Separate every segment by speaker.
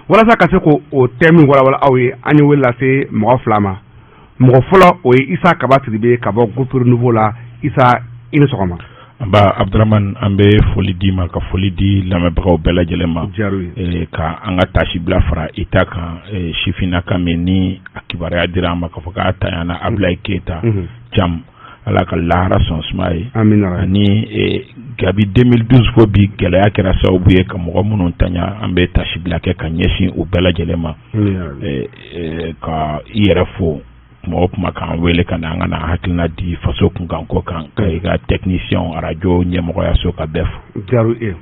Speaker 1: Walasa ka se ko o thème walawala aw ye, an ye wele lase mɔgɔ fila ma. Mɔgɔ fɔlɔ, o ye Isa Kaba Sidibe ka bɔ groupe Renouveau la. Isa, i ni sɔgɔma.
Speaker 2: Nba Abdramane, an bɛ foli d'i ma, ka foli di lamɛnbagaw bɛɛ lajɛlen ma, ka an ka tasibila fara i ta kan, sifinnaka min ni a kibaruya dira an ma k'a fɔ k'a tanyana, Abulayi Keyita Cam, Ala ka lahara sɔn suma ye. Ani kabi 2012 fo bi, gɛlɛya kɛra sababu ye ka mɔgɔ minnu tanya, an bɛ tasibila kɛ ka ɲɛsin u bɛɛ lajɛlen ma, ka i yɛrɛ fo kuma o kuma k'an wele ka na an ka na hakilina di faso kunkanko kan, ka i ka technicien, arajo ɲɛmɔgɔyaso ka bɛɛ fo.
Speaker 1: Jaru e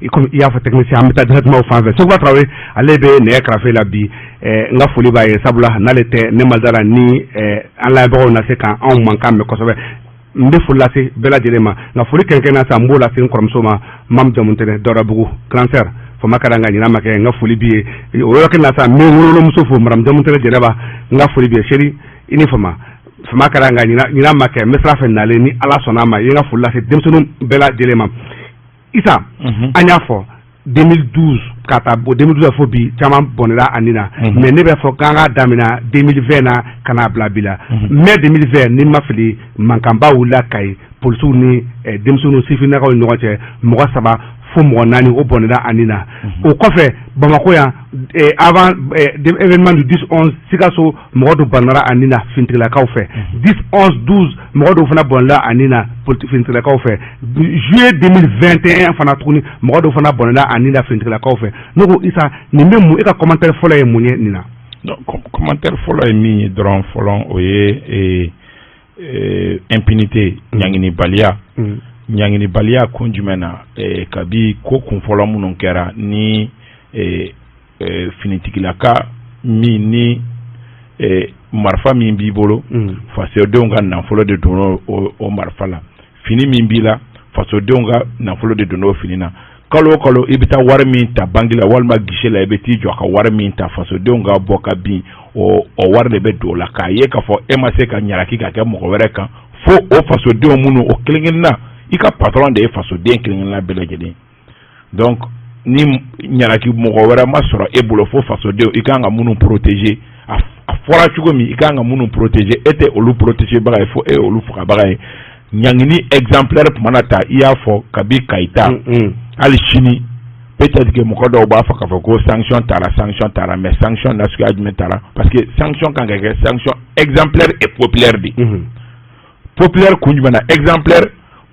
Speaker 1: i komi i y'a fɔ technicien, an bɛ taa directement fan fɛ. Seguba Tarawele, ale bɛ nɛgɛ karafe la bi. N ka foli b'a ye, sabula n'ale tɛ, ne ma da la ni an lamɛnbagaw na se k'an anw mankan mɛn kosɛbɛ. N bɛ foli lase bɛɛ lajɛlen ma, nka foli kɛrɛnkɛrɛnnenya sa, n b'o lase n kɔrɔmuso ma, Mamu Jamutɛnɛ, Dawudabugu, grand sœur, fama ka ka ɲinan ma kɛ, n ka foli b'i ye. O yɔrɔ kelen na sa, n bɛ n wololomuso fo, madame Jamutɛnɛ Jɛnɛba, n ka foli b'i ye. Chérie, i ni fama, fama ka nka ɲinan ma kɛ, n bɛ sira fɛ nalen ni Ala sɔnna a ma. I ye n ka foli lase denmisɛnninw bɛɛ lajɛlen ma. Isa, an y'a fɔ 2012 ka taa 2012 fo bi, caman bɔnɛra a nin na, mais ne bɛ fɔ k'an k'a daminɛ 2020 na ka n'a bila bi la. Mai 2020, ni ma fili, mankanba wulila Kayi, polisiw ni denmisɛnninw sifinnakaw ni ɲɔgɔn cɛ, mɔgɔ saba fo mɔgɔ naani o bɔnɛra a nin na. O kɔfɛ, Bamakɔ yan, avant événement du 10 11, Sikaso, mɔgɔ dɔ banara a nin na finitigilakaw fɛ. 10 11 12, mɔgɔ dɔw fana bɔnɛra a nin na finitigilakaw fɛ. Juillet 2021 fana tuguni, mɔgɔ dɔw fana bɔnɛra a nin na finitigilakaw fɛ. Ne ko Isa, nin bɛ mun, e ka commentaire fɔlɔ ye mun ye nin na?
Speaker 2: Non, commentaire fɔlɔ ye min ye dɔrɔn fɔlɔ, o ye impunité, ɲanginibaliya. Ɲanginibaliya kun jumɛn na? Kabi ko kun fɔlɔ minnu kɛra ni finitigilaka min ni marifa min b'i bolo, fasodenw ka nafolo de donna o marifa la. Fini min b'i la, fasodenw ka nafolo de donna o fini na. Kalo o kalo, i bɛ taa wari min ta banque la walima guichet la, i bɛ t'i jɔ ka wari min ta, fasodenw ka bɔ ka bin, o wari de bɛ don o la. K'a ye k'a fɔ e ma se ka ɲaraki ka kɛ mɔgɔ wɛrɛ kan fo o fasodenw minnu o kelen kelenna, i ka patron de ye fasoden kelen kelenna bɛɛ lajɛlen. Donc ni ɲaraki mɔgɔ wɛrɛ ma sɔrɔ e bolo fo fasodenw, i kan ka minnu protéger, a fɔra cogo min, i kan ka minnu protéger, e tɛ olu protéger baga ye, fo e ye olu fagabaga ye. Ɲangini exemplaire tun mana ta, i y'a fɔ kabi Kayita hali sini, peut-être que mɔgɔ dɔw b'a fɔ k'a fɔ ko sanction taara, sanction taara, mais sanction nasuguya jumɛn taara? Parce que sanction kan ka kɛ sanction exemplaire et populaire de. Populaire kun jumɛn na? Exemplaire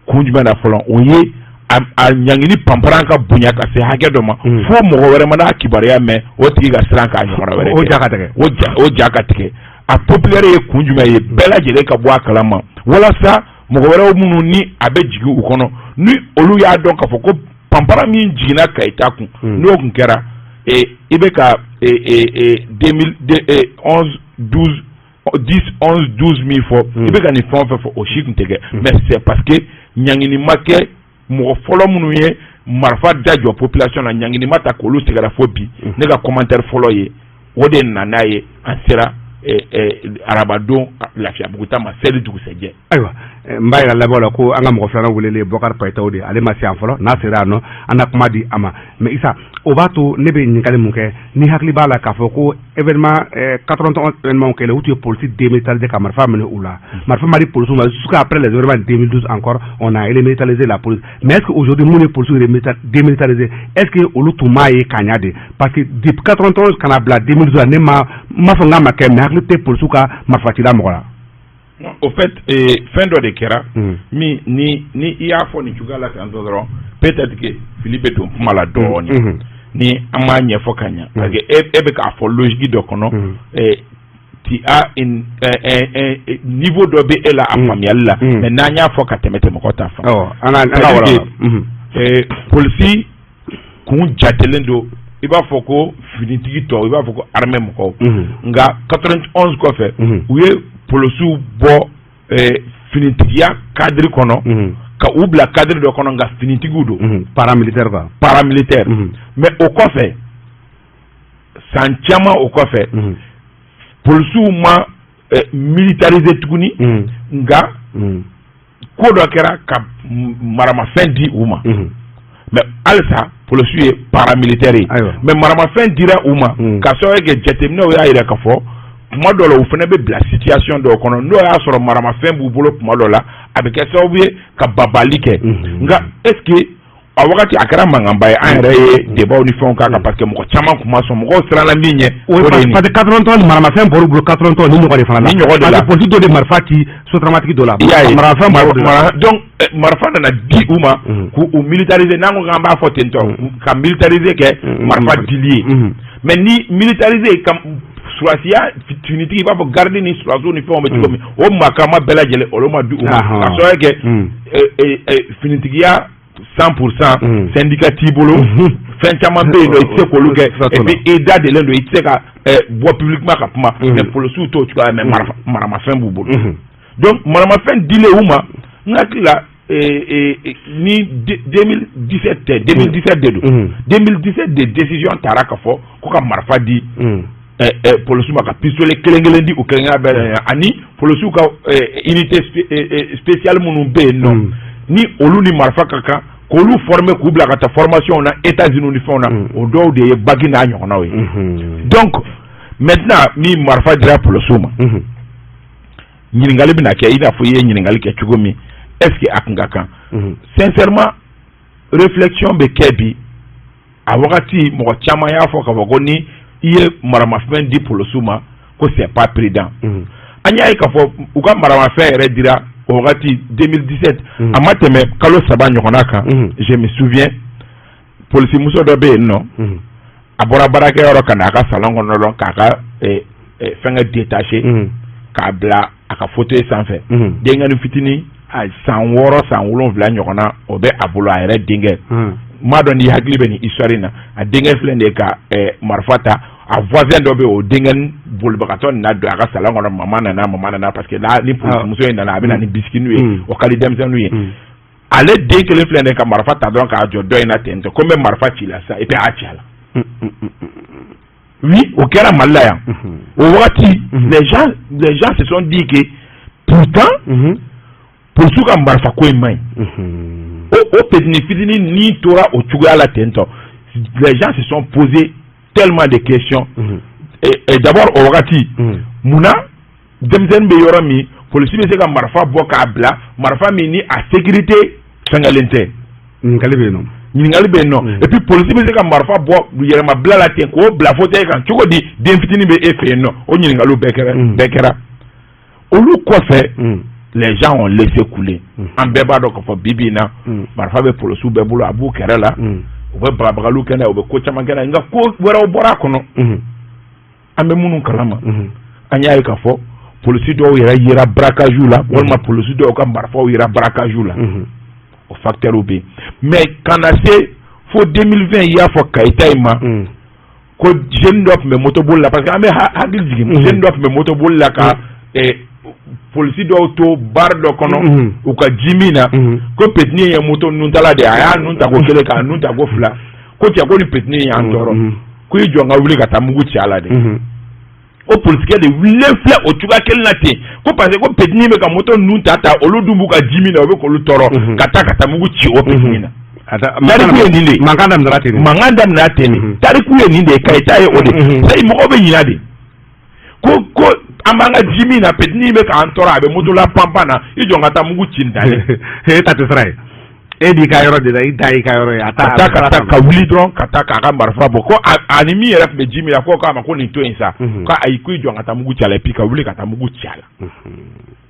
Speaker 2: kun jumɛn na? Fɔlɔ, o ye a ɲangini panparan ka bonya ka se hakɛ dɔ ma, fo mɔgɔ wɛrɛ mana kibaruya mɛn, o tigi ka siran k'a ɲɔgɔnna wɛrɛ.
Speaker 1: O ja ka tigɛ.
Speaker 2: O ja ka tigɛ. A populaire ye kun jumɛn ye? Bɛɛ lajɛlen ka bɔ a kalama, walasa mɔgɔ wɛrɛw minnu ni a bɛ jigin u kɔnɔ, ni olu y'a dɔn k'a fɔ ko panpara min jiginna Kayita kun, n'o kun kɛra, i bɛ ka 2011 12 10 11 12 min fɔ, i bɛ ka nin fɛn o fɛn fɔ, o si tun tɛ kɛ. Mais c'est parce que ɲangini ma kɛ mɔgɔ fɔlɔ minnu ye marifa da jɔ population na, ɲangini ma ta k'olu sɛgɛrɛ fo bi. Ne ka commentaire fɔlɔ ye o de nana ye, an sera arabadon Lafiyabugu ta ma seli dugusɛjɛ.
Speaker 1: Ayiwa, n b'a yira laban la ko an ka mɔgɔ filanan welelen Bɔkari Payitaw de, ale ma se yan fɔlɔ. N'a sera yan nɔ, an na kuma di a ma. Mais Isa, o b'a to ne bɛ ɲininkali mun kɛ, ni hakili b'a la k'a fɔ ko événement 91 événement kɛlen, u tun ye polisi démilitarisé ka marifa minɛ u la. Marifa ma di polisiw ma jusqu'à après les événements de 2012. Encore, on a démilitarisé la police, mais est-ce que aujourd'hui, mun ye polisiw démilitarisé, est-ce que olu tun m'a ye ka ɲa de? Parce que depuis 91 ka na bila 2012 la, ne ma n m'a fɔ n k'a ma kɛ, mais hakili tɛ polisiw ka marifa cila mɔgɔ la.
Speaker 2: Au fait, fɛn dɔ de kɛra min ni i y'a fɔ nin cogoya la tan dɔrɔn, peut-être que fili bɛ don kuma la dɔɔnin ni an m'a ɲɛfɔ ka ɲa, parce que e bɛ k'a fɔ logique dɔ kɔnɔ, tu as une niveau dɔ bɛ e la a faamuyali la, mais n'an y'a fɔ ka tɛmɛ tɛ, mɔgɔ t'a faamu.
Speaker 1: An ka wala.
Speaker 2: Polisi kun jatelen don i b'a fɔ ko finitigi tɔw, i b'a fɔ ko armée mɔgɔw. Nka 91 kɔfɛ, u ye polisiw bɔ finitigiya cadre kɔnɔ ka u bila cadre dɔ kɔnɔ, nka finitigiw don.
Speaker 1: Paramilitaire quoi.
Speaker 2: Paramilitaire. Mais o kɔfɛ, san caman o kɔfɛ, polisiw ma militariser tuguni, nka ko dɔ kɛra ka maramafɛn di u ma. Mais halisa Polisiw ye paramilitaire ye, mais maramafɛn dira u ma ka sababu kɛ jateminɛw y'a jira k'a fɔ tuma dɔw la, u fana bɛ bila situation dɔw kɔnɔ, n'o y'a sɔrɔ maramafɛn b'u bolo, tuma dɔw la a bɛ kɛ sababu ye ka babali kɛ. Nka est ce que a wagati a kɛra mankanba ye? An yɛrɛ ye débat ni fɛnw k'a kan, parce que mɔgɔ caman tun ma sɔn, mɔgɔw siranna min ɲɛ.
Speaker 1: O de ye parce que 83 ni maramafɛn bɔr'u bolo, 83 ni ɲɔgɔn de fana la.
Speaker 2: Ni ɲɔgɔn de la.
Speaker 1: Parce que polisi dɔ de marifa ci sotramatigi dɔ la.
Speaker 2: I y'a ye.
Speaker 1: Maramafɛn bɔr'o de la.
Speaker 2: Donc marifa nana di u ma k'u militariser. N'an ko k'an b'a fɔ ten tɔ, ka militariser kɛ marifa dili ye, mais ni militariser ka surasiya finitigi, i b'a fɔ garde ni surasiw ni fɛnw bɛ cogo min, o makama bɛɛ lajɛlen, olu ma di u ma, ka sababu kɛ finitigiya 100% syndicat t'i bolo, fɛn caman bɛ yen nɔ, i tɛ se k'olu kɛ, et puis i da delen don, i tɛ se ka bɔ publiquement ka kuma. Mais polisiw t'o cogoya, mais maramafɛn b'u bolo. Donc maramafɛn dilen u ma, n hakili la, ni 2017 tɛ, 2017 de don, 2017 de décision taara ka fɔ ko ka marifa di polisiw ma, ka pistolet kelen kelen di u kelen kelen bɛɛ, ani polisiw ka unité spéciale minnu bɛ yen nɔ, ni olu ni marifa ka kan, k'olu former, k'u bila ka taa formation na États-Unis ni fɛnw na. O dɔw de ye bagi n'a ɲɔgɔnnaw ye. Donc maintenant, ni marifa dira polisiw ma, ɲininkali bɛna kɛ i n'a fɔ i ye ɲininkali kɛ cogo min: est ce que a kun ka kan? Sincèrement, réflexion bɛ kɛ bi. A wagati, mɔgɔ caman y'a fɔ k'a fɔ ko ni i ye maramafɛn di polisiw ma, ko c'est pas prudent. An y'a ye k'a fɔ u ka maramafɛn yɛrɛ dira o wagati 2017, a ma tɛmɛ kalo 3 ɲɔgɔnna kan. Je me souviens, polisi muso dɔ bɛ yen nɔ, a bɔra baarakɛyɔrɔ ka na a ka salon kɔnɔ dɔrɔn, k'a ka fɛngɛ détaché k'a bila a ka fauteuil sanfɛ. Denkɛnin fitinin, a san 6, san 7 ɲɔgɔnna, o bɛ a bolo, a yɛrɛ denkɛ. N m'a dɔn n'i hakili bɛ nin histoire in na. A denkɛ filɛ nin ye ka marifa ta. A voisin dɔ bɛ yen, o denkɛ bolibagatɔ nana don a ka salon kɔnɔ: "Mama nana, mama nana." Parce que ni polisimuso in nana, a bɛ na ni biscuit ye, o ka di denmisɛnninw ye. Ale den kelen filɛ nin ye ka marifa ta dɔrɔn k'a jɔ dɔ in na ten tɔ, ko n bɛ marifa ci la sisan, et puis a y'a ci a la. Oui, o kɛra Mali la yan o wagati. Les gens se sont dit que pourtant polisiw ka marifa ko in man ɲi. O petini fitinin ni tora o cogoya la ten tɔ, les gens se sont posé tellement de questions. Et d'abord, o wagati, munna denmisɛnnin bɛ yɔrɔ min, polisi bɛ se ka marifa bɔ k'a bila, marifa min ni a sécurité fɛngɛlen tɛ?
Speaker 1: Ɲininkali bɛ yen nɔ.
Speaker 2: Ɲininkali bɛ yen nɔ. Et puis polisi bɛ se ka marifa bɔ yɛrɛmabila la ten k'o bila fauteuil kan cogo di, den fitinin bɛ e fɛ yen nɔ? O ɲininkaliw bɛɛ kɛra, bɛɛ kɛra. Olu kɔfɛ, les gens ont laissé couler. An bɛɛ b'a dɔn k'a fɔ bi bi in na, marifa bɛ polisiw bɛɛ bolo, a b'u kɛrɛ la, u bɛ bagabagaliw kɛ n'a ye, u bɛ ko caman kɛ n'a ye. Nka ko wɛrɛw bɔra a kɔnɔ, an bɛ minnu kalama. An y'a ye k'a fɔ polisi dɔw yɛrɛ yera braquage la, walima polisi dɔw ka marifaw yera braquage la. O facteur bɛ yen. Mais ka na se fo 2020, i y'a fɔ Kayita in ma ko jeune dɔ tun bɛ motoboli la, parce que an bɛ hakili jigin, jeune dɔ tun bɛ motoboli la ka polisi dɔw to bar dɔ kɔnɔ u ka ji min na, ko petini ye moto nuntala de ye. A y'a nun ta ko kelen, k'a nun ta ko fila, ko cɛ, ko ni petini y'an tɔɔrɔ, ko i jɔ n ka wuli ka taa mugu ci a la de. O polisikɛ de wulilen filɛ o cogoya kelen na ten, ko parce que ko petini bɛ ka moto nun ta ta, olu dun b'u ka ji min na, o bɛ k'olu tɔɔrɔ, ka taa mugu ci o petini na. Tariku ye nin de ye.
Speaker 1: Mankan daminɛra ten de.
Speaker 2: Mankan daminɛra ten de. Tariku ye nin de ye, Kayita ye o de ye. C'est mɔgɔw bɛ ɲina de ko an b'an ka ji min na, petini bɛ k'an tɔɔrɔ, a bɛ moto la panpan na, i jɔ n ka taa mugu ci nin dalen.
Speaker 1: E ta tɛ sira ye, e b'i ka yɔrɔ de la, i da y'i ka yɔrɔ ye a.
Speaker 2: Ka taa ka wuli dɔrɔn ka taa k'a ka marifa bɔ, ko ani min yɛrɛ tun bɛ ji min na, ko k'a ma ko nin to yen sa, ko ayi, ko i jɔ n ka taa mugu ci a la, et puis ka wuli ka taa mugu ci a la.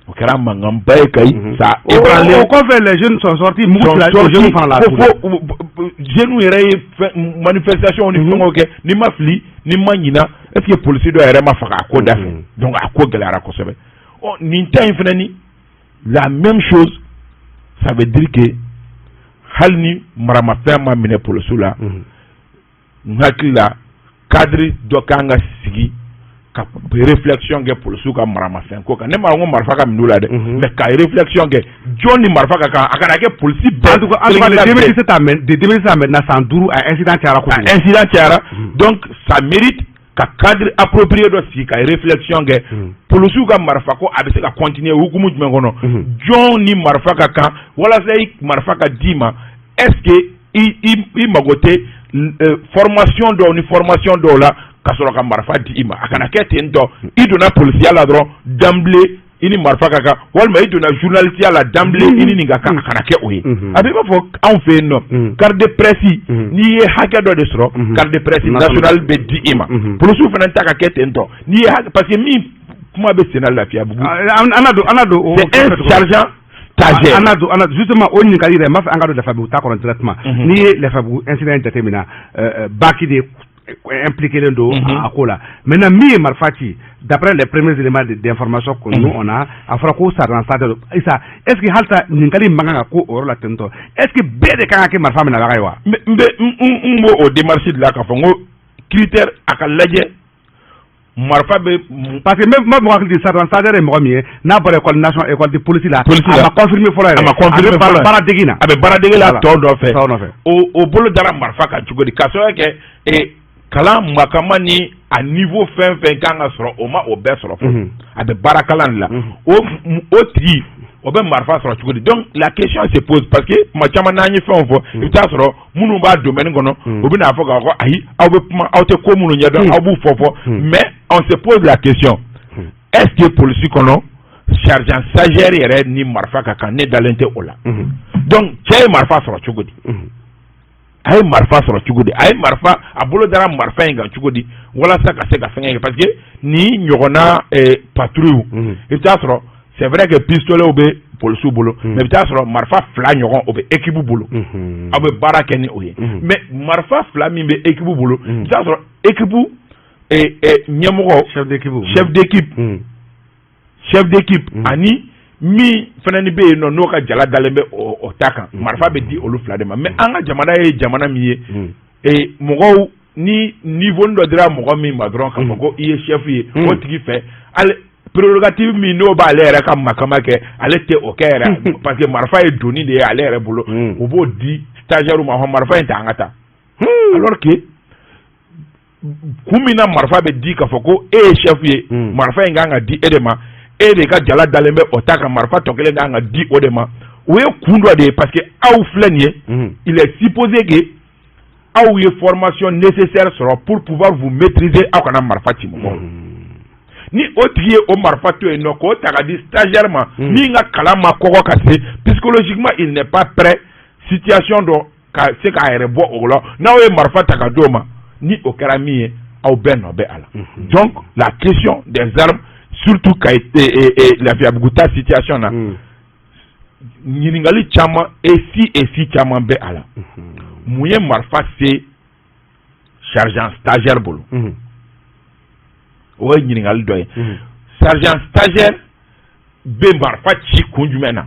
Speaker 2: O kɛra mankanba ye Kayi sa.
Speaker 1: Ébranlé. O kɔfɛ, les jeunes sont sortis, mugu cila o jeunes fana la.
Speaker 2: Ko fo jeunes yɛrɛ ye fɛn manifestation ni fɛngɛw kɛ. Ni ma fili, ni ma ɲina, est ce que polisi dɔ yɛrɛ ma faga a ko da fɛ? Donc a ko gɛlɛyara kosɛbɛ. Ɔ, nin ta in fana ni la même chose, ça veut dire que hali ni maramafɛn ma minɛ polisiw la, n hakili la, cadre dɔ kan ka sigi ka réflexion kɛ polisiw ka maramafɛn ko kan. Ne ma ko marifa ka minɛ u la dɛ, mais ka réflexion kɛ jɔn ni marifa ka kan, a kana kɛ polisi bɛɛ.
Speaker 1: En tout cas, de 2017 à de 2017 à maintenant, san 5, a incident cayara kojugu.
Speaker 2: A incident cayara. Donc ça mérite ka cadre approprié dɔ sigi ka réflexion kɛ polisiw ka marifa ko, a bɛ se ka continuer hukumu jumɛn kɔnɔ, jɔn ni marifa ka kan, walasa i marifa ka d'i ma, est ce que I mago tɛ formation dɔw ni formation dɔw la ka sɔrɔ ka marifa di i ma. A kana kɛ ten tɔ, i donna polisiya la dɔrɔn, d'emblée i ni marifa ka kan, walima i donna journaliste la, d'emblée i ni nin ka kan. A kana kɛ o ye. A bɛ i b'a fɔ anw fɛ yen nɔ, carte de presse, n'i ye hakɛ dɔ de sɔrɔ, carte de presse nationale bɛ di i ma. Polisiw fana ta ka kɛ ten tɔ, n'i ye hakɛ, parce que min kuma bɛ senna Lafiyabugu.
Speaker 1: An na don.
Speaker 2: C'est un sergent stagiaire.
Speaker 1: An na don justement o ɲininkali yɛrɛ, n b'a fɛ an ka don Lafiyabugu ta kɔnɔ directement. N'i ye Lafiyabugu incident jateminɛ, BAC de impliqué len don a ko la. Maintenant, min ye marifa ci, d'après les premiers éléments d'information que nous on a, a fɔra ko sergent stagiaire. Isa, est ce que halisa ɲininkali man kan ka ko o yɔrɔ la ten tɔ? Est ce que bɛɛ de kan ka kɛ marifa minɛbaga ye wa?
Speaker 2: N bɛ n b'o o démarche de la k'a fɔ n ko critère a ka lajɛ, marifa bɛ.
Speaker 1: Parce que n bɛ mɔgɔ hakili di, sergent stagiaire ye mɔgɔ min ye n'a bɔra école nationale, école de police la.
Speaker 2: Police la.
Speaker 1: A ma confirmer fɔlɔ yɛrɛ.
Speaker 2: A ma confirmer fɔlɔ.
Speaker 1: A bɛ baaradege na.
Speaker 2: A bɛ baaradege la tɔ nɔfɛ.
Speaker 1: Tɔ nɔfɛ.
Speaker 2: O bolo dara marifa kan cogo di, k'a sababu kɛ kalan makama ni a niveau fɛn fɛn kan ka sɔrɔ, o ma o bɛɛ sɔrɔ fɔlɔ, a bɛ baara kalan de la, o tigi o bɛ marifa sɔrɔ cogo di? Donc la question se pose, parce que tuma caman n'an ye fɛnw fɔ, i bɛ taa sɔrɔ minnu b'a domaine kɔnɔ, u bɛ n'a fɔ k'a fɔ ayi, aw bɛ kuma, aw tɛ ko minnu ɲɛdɔn, aw b'u fɔ. Mais on se pose la question, est-ce que polisi kɔnɔ, sergent stagiaire yɛrɛ ni marifa ka kan? Ne dalen tɛ o la. Donc cɛ ye marifa sɔrɔ cogo di? A ye marifa sɔrɔ cogo di? A ye marifa, a bolo dara marifa in kan cogo di walasa ka se ka fɛngɛ kɛ? Parce que ni ɲɔgɔnna patrouille, i bɛ taa sɔrɔ, c'est vrai que pistolet bɛ polisiw bolo, mais i bɛ taa sɔrɔ marifa fila ɲɔgɔn o bɛ équipe bolo, aw bɛ baara kɛ ni o ye. Mais marifa fila min bɛ équipe bolo, i bɛ taa sɔrɔ équipe ɲɛmɔgɔ,
Speaker 1: chef d'équipe,
Speaker 2: chef d'équipe, chef d'équipe ani min fana ni bɛ yen nɔ, n'o ka jala dalen bɛ o ta kan, marifa bɛ di olu fila de ma. Mais an ka jamana ye jamana min ye, mɔgɔw ni niveau dɔ dira mɔgɔ min ma dɔrɔn, k'a fɔ ko i ye chef ye, o tigi fɛ, hali prérogative min n'o b'ale yɛrɛ ka makama kɛ, ale tɛ o kɛ yɛrɛ, parce que marifa ye doni de ye ale yɛrɛ bolo. O b'o di stagiaire ma, hɔn, marifa in ta, an ka taa. Alors que kun min na marifa bɛ di, k'a fɔ ko e ye chef ye, marifa in kan ka di e de ma, e de ka jala dalen bɛ o ta kan, marifa tɔ kelen kan ka di o de ma, o ye kun dɔ de ye, parce que aw filɛ nin ye, il est supposé que aw ye formation nécessaire sɔrɔ pour pouvoir vous maîtriser, aw kana marifa ci mɔgɔw. Ni o tigi ye o marifa to yen nɔ k'o ta ka di stagiaire ma min ka kalan ma kɔgɔ ka se, psychologiquement il n'est pas prêt situation dɔ ka se k'a yɛrɛ bɔ o la, n'aw ye marifa ta ka d'o ma, ni o kɛra min ye, aw bɛɛ nɔ bɛ a la. Donc la question des armes, surtout ka Lafiyabugu ta situation na, ɲininkali caman et si et si caman bɛ a la. Mun ye marifa se sergent stagiaire bolo? O ye ɲininkali dɔ ye. Sergent stagiaire bɛ marifa ci kun jumɛn na?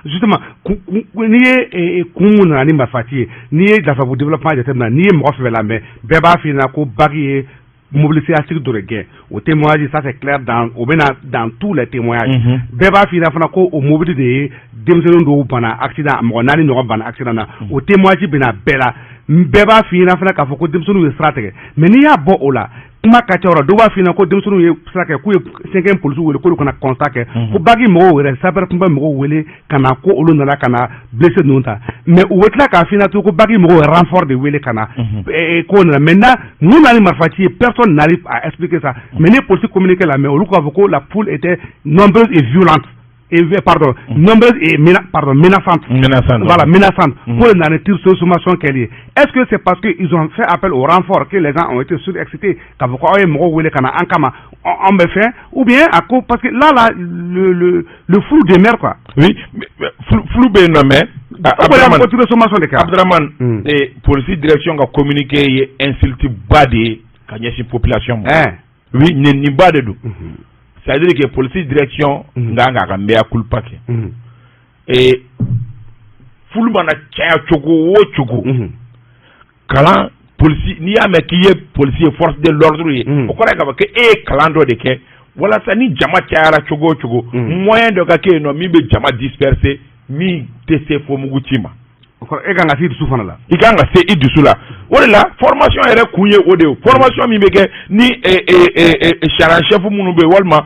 Speaker 1: Justement, n'i ye kun mun nana ni marifa ci ye, n'i ye Lafiyabugu développement jateminɛ, n'i ye mɔgɔ fɛn fɛn lamɛn, bɛɛ b'a f'i ɲɛna ko BAC ye mobili sigi dɔ de gɛn. O témoignage, ça c'est clair, dans o bɛ na dans tous les témoignages. Bɛɛ b'a f'i ɲɛna fana ko o mobili de ye denmisɛnnin dɔw banna accident, mɔgɔ naani ɲɔgɔn banna accident na. O témoignage bɛ na bɛɛ la. Bɛɛ b'a f'i ɲɛna fana k'a fɔ ko denmisɛnninw ye sira tigɛ. Mais n'i y'a bɔ o la, kuma ka ca o la. Dɔw b'a f'i ɲɛna ko denmisɛnninw ye sira kɛ, k'u ye cinquième polisiw wele k'olu kana constat kɛ, ko BAC mɔgɔw yɛrɛ, sapeur pompier mɔgɔw wele ka na, ko olu nana ka na blessé ninnu ta. Mais u bɛ tila k'a f'i ɲɛna tugun ko BAC mɔgɔw ye renfort de wele ka na, k'o nana. Maintenant, mun nana ni marifa ci ye? Personne n'arrive à expliquer ça. Mais ni polisi communiqué la, mais olu k'a fɔ ko la foule était nombreuse et violente et, pardon, nombreuse et pardon, menaçante.
Speaker 2: Menaçante.
Speaker 1: Voilà, menaçante. Pour le tir sur sommation kɛli ye. Est-ce que c'est parce qu'ils ont fait appel au renfort que les gens ont été surexcités, k'a fɔ ko aw ye mɔgɔw wele ka na an kama, an bɛ fɛn, ou bien à cause, parce que là là le flou demeure, quoi.
Speaker 2: Oui, flou bɛ yen nɔ, mais.
Speaker 1: Abdramane, ko tir de sommation de kɛra.
Speaker 2: Abdramane, police direction ka communiqué ye insulte ba de ye ka ɲɛsin population ma. Oui, nɛniba de don. C'est-à-dire que police direction nka k'a ka mea culpa kɛ. Et foule mana caya cogo o cogo, kalan polisi, n'i y'a mɛn k'i ye polisi ye, force de l'ordre ye, o kɔrɔ ye k'a fɔ ko e ye kalan dɔ de kɛ walasa ni jama cayara cogo o cogo, moyen dɔ ka kɛ yen nɔ min bɛ jama disperser, min tɛ se fo mugu ci ma.
Speaker 1: E kan ka se i dusu fana la.
Speaker 2: I kan ka se i dusu la. O de la formation yɛrɛ kun ye o de ye. Formation min bɛ kɛ ni sergent chef minnu bɛ yen, walima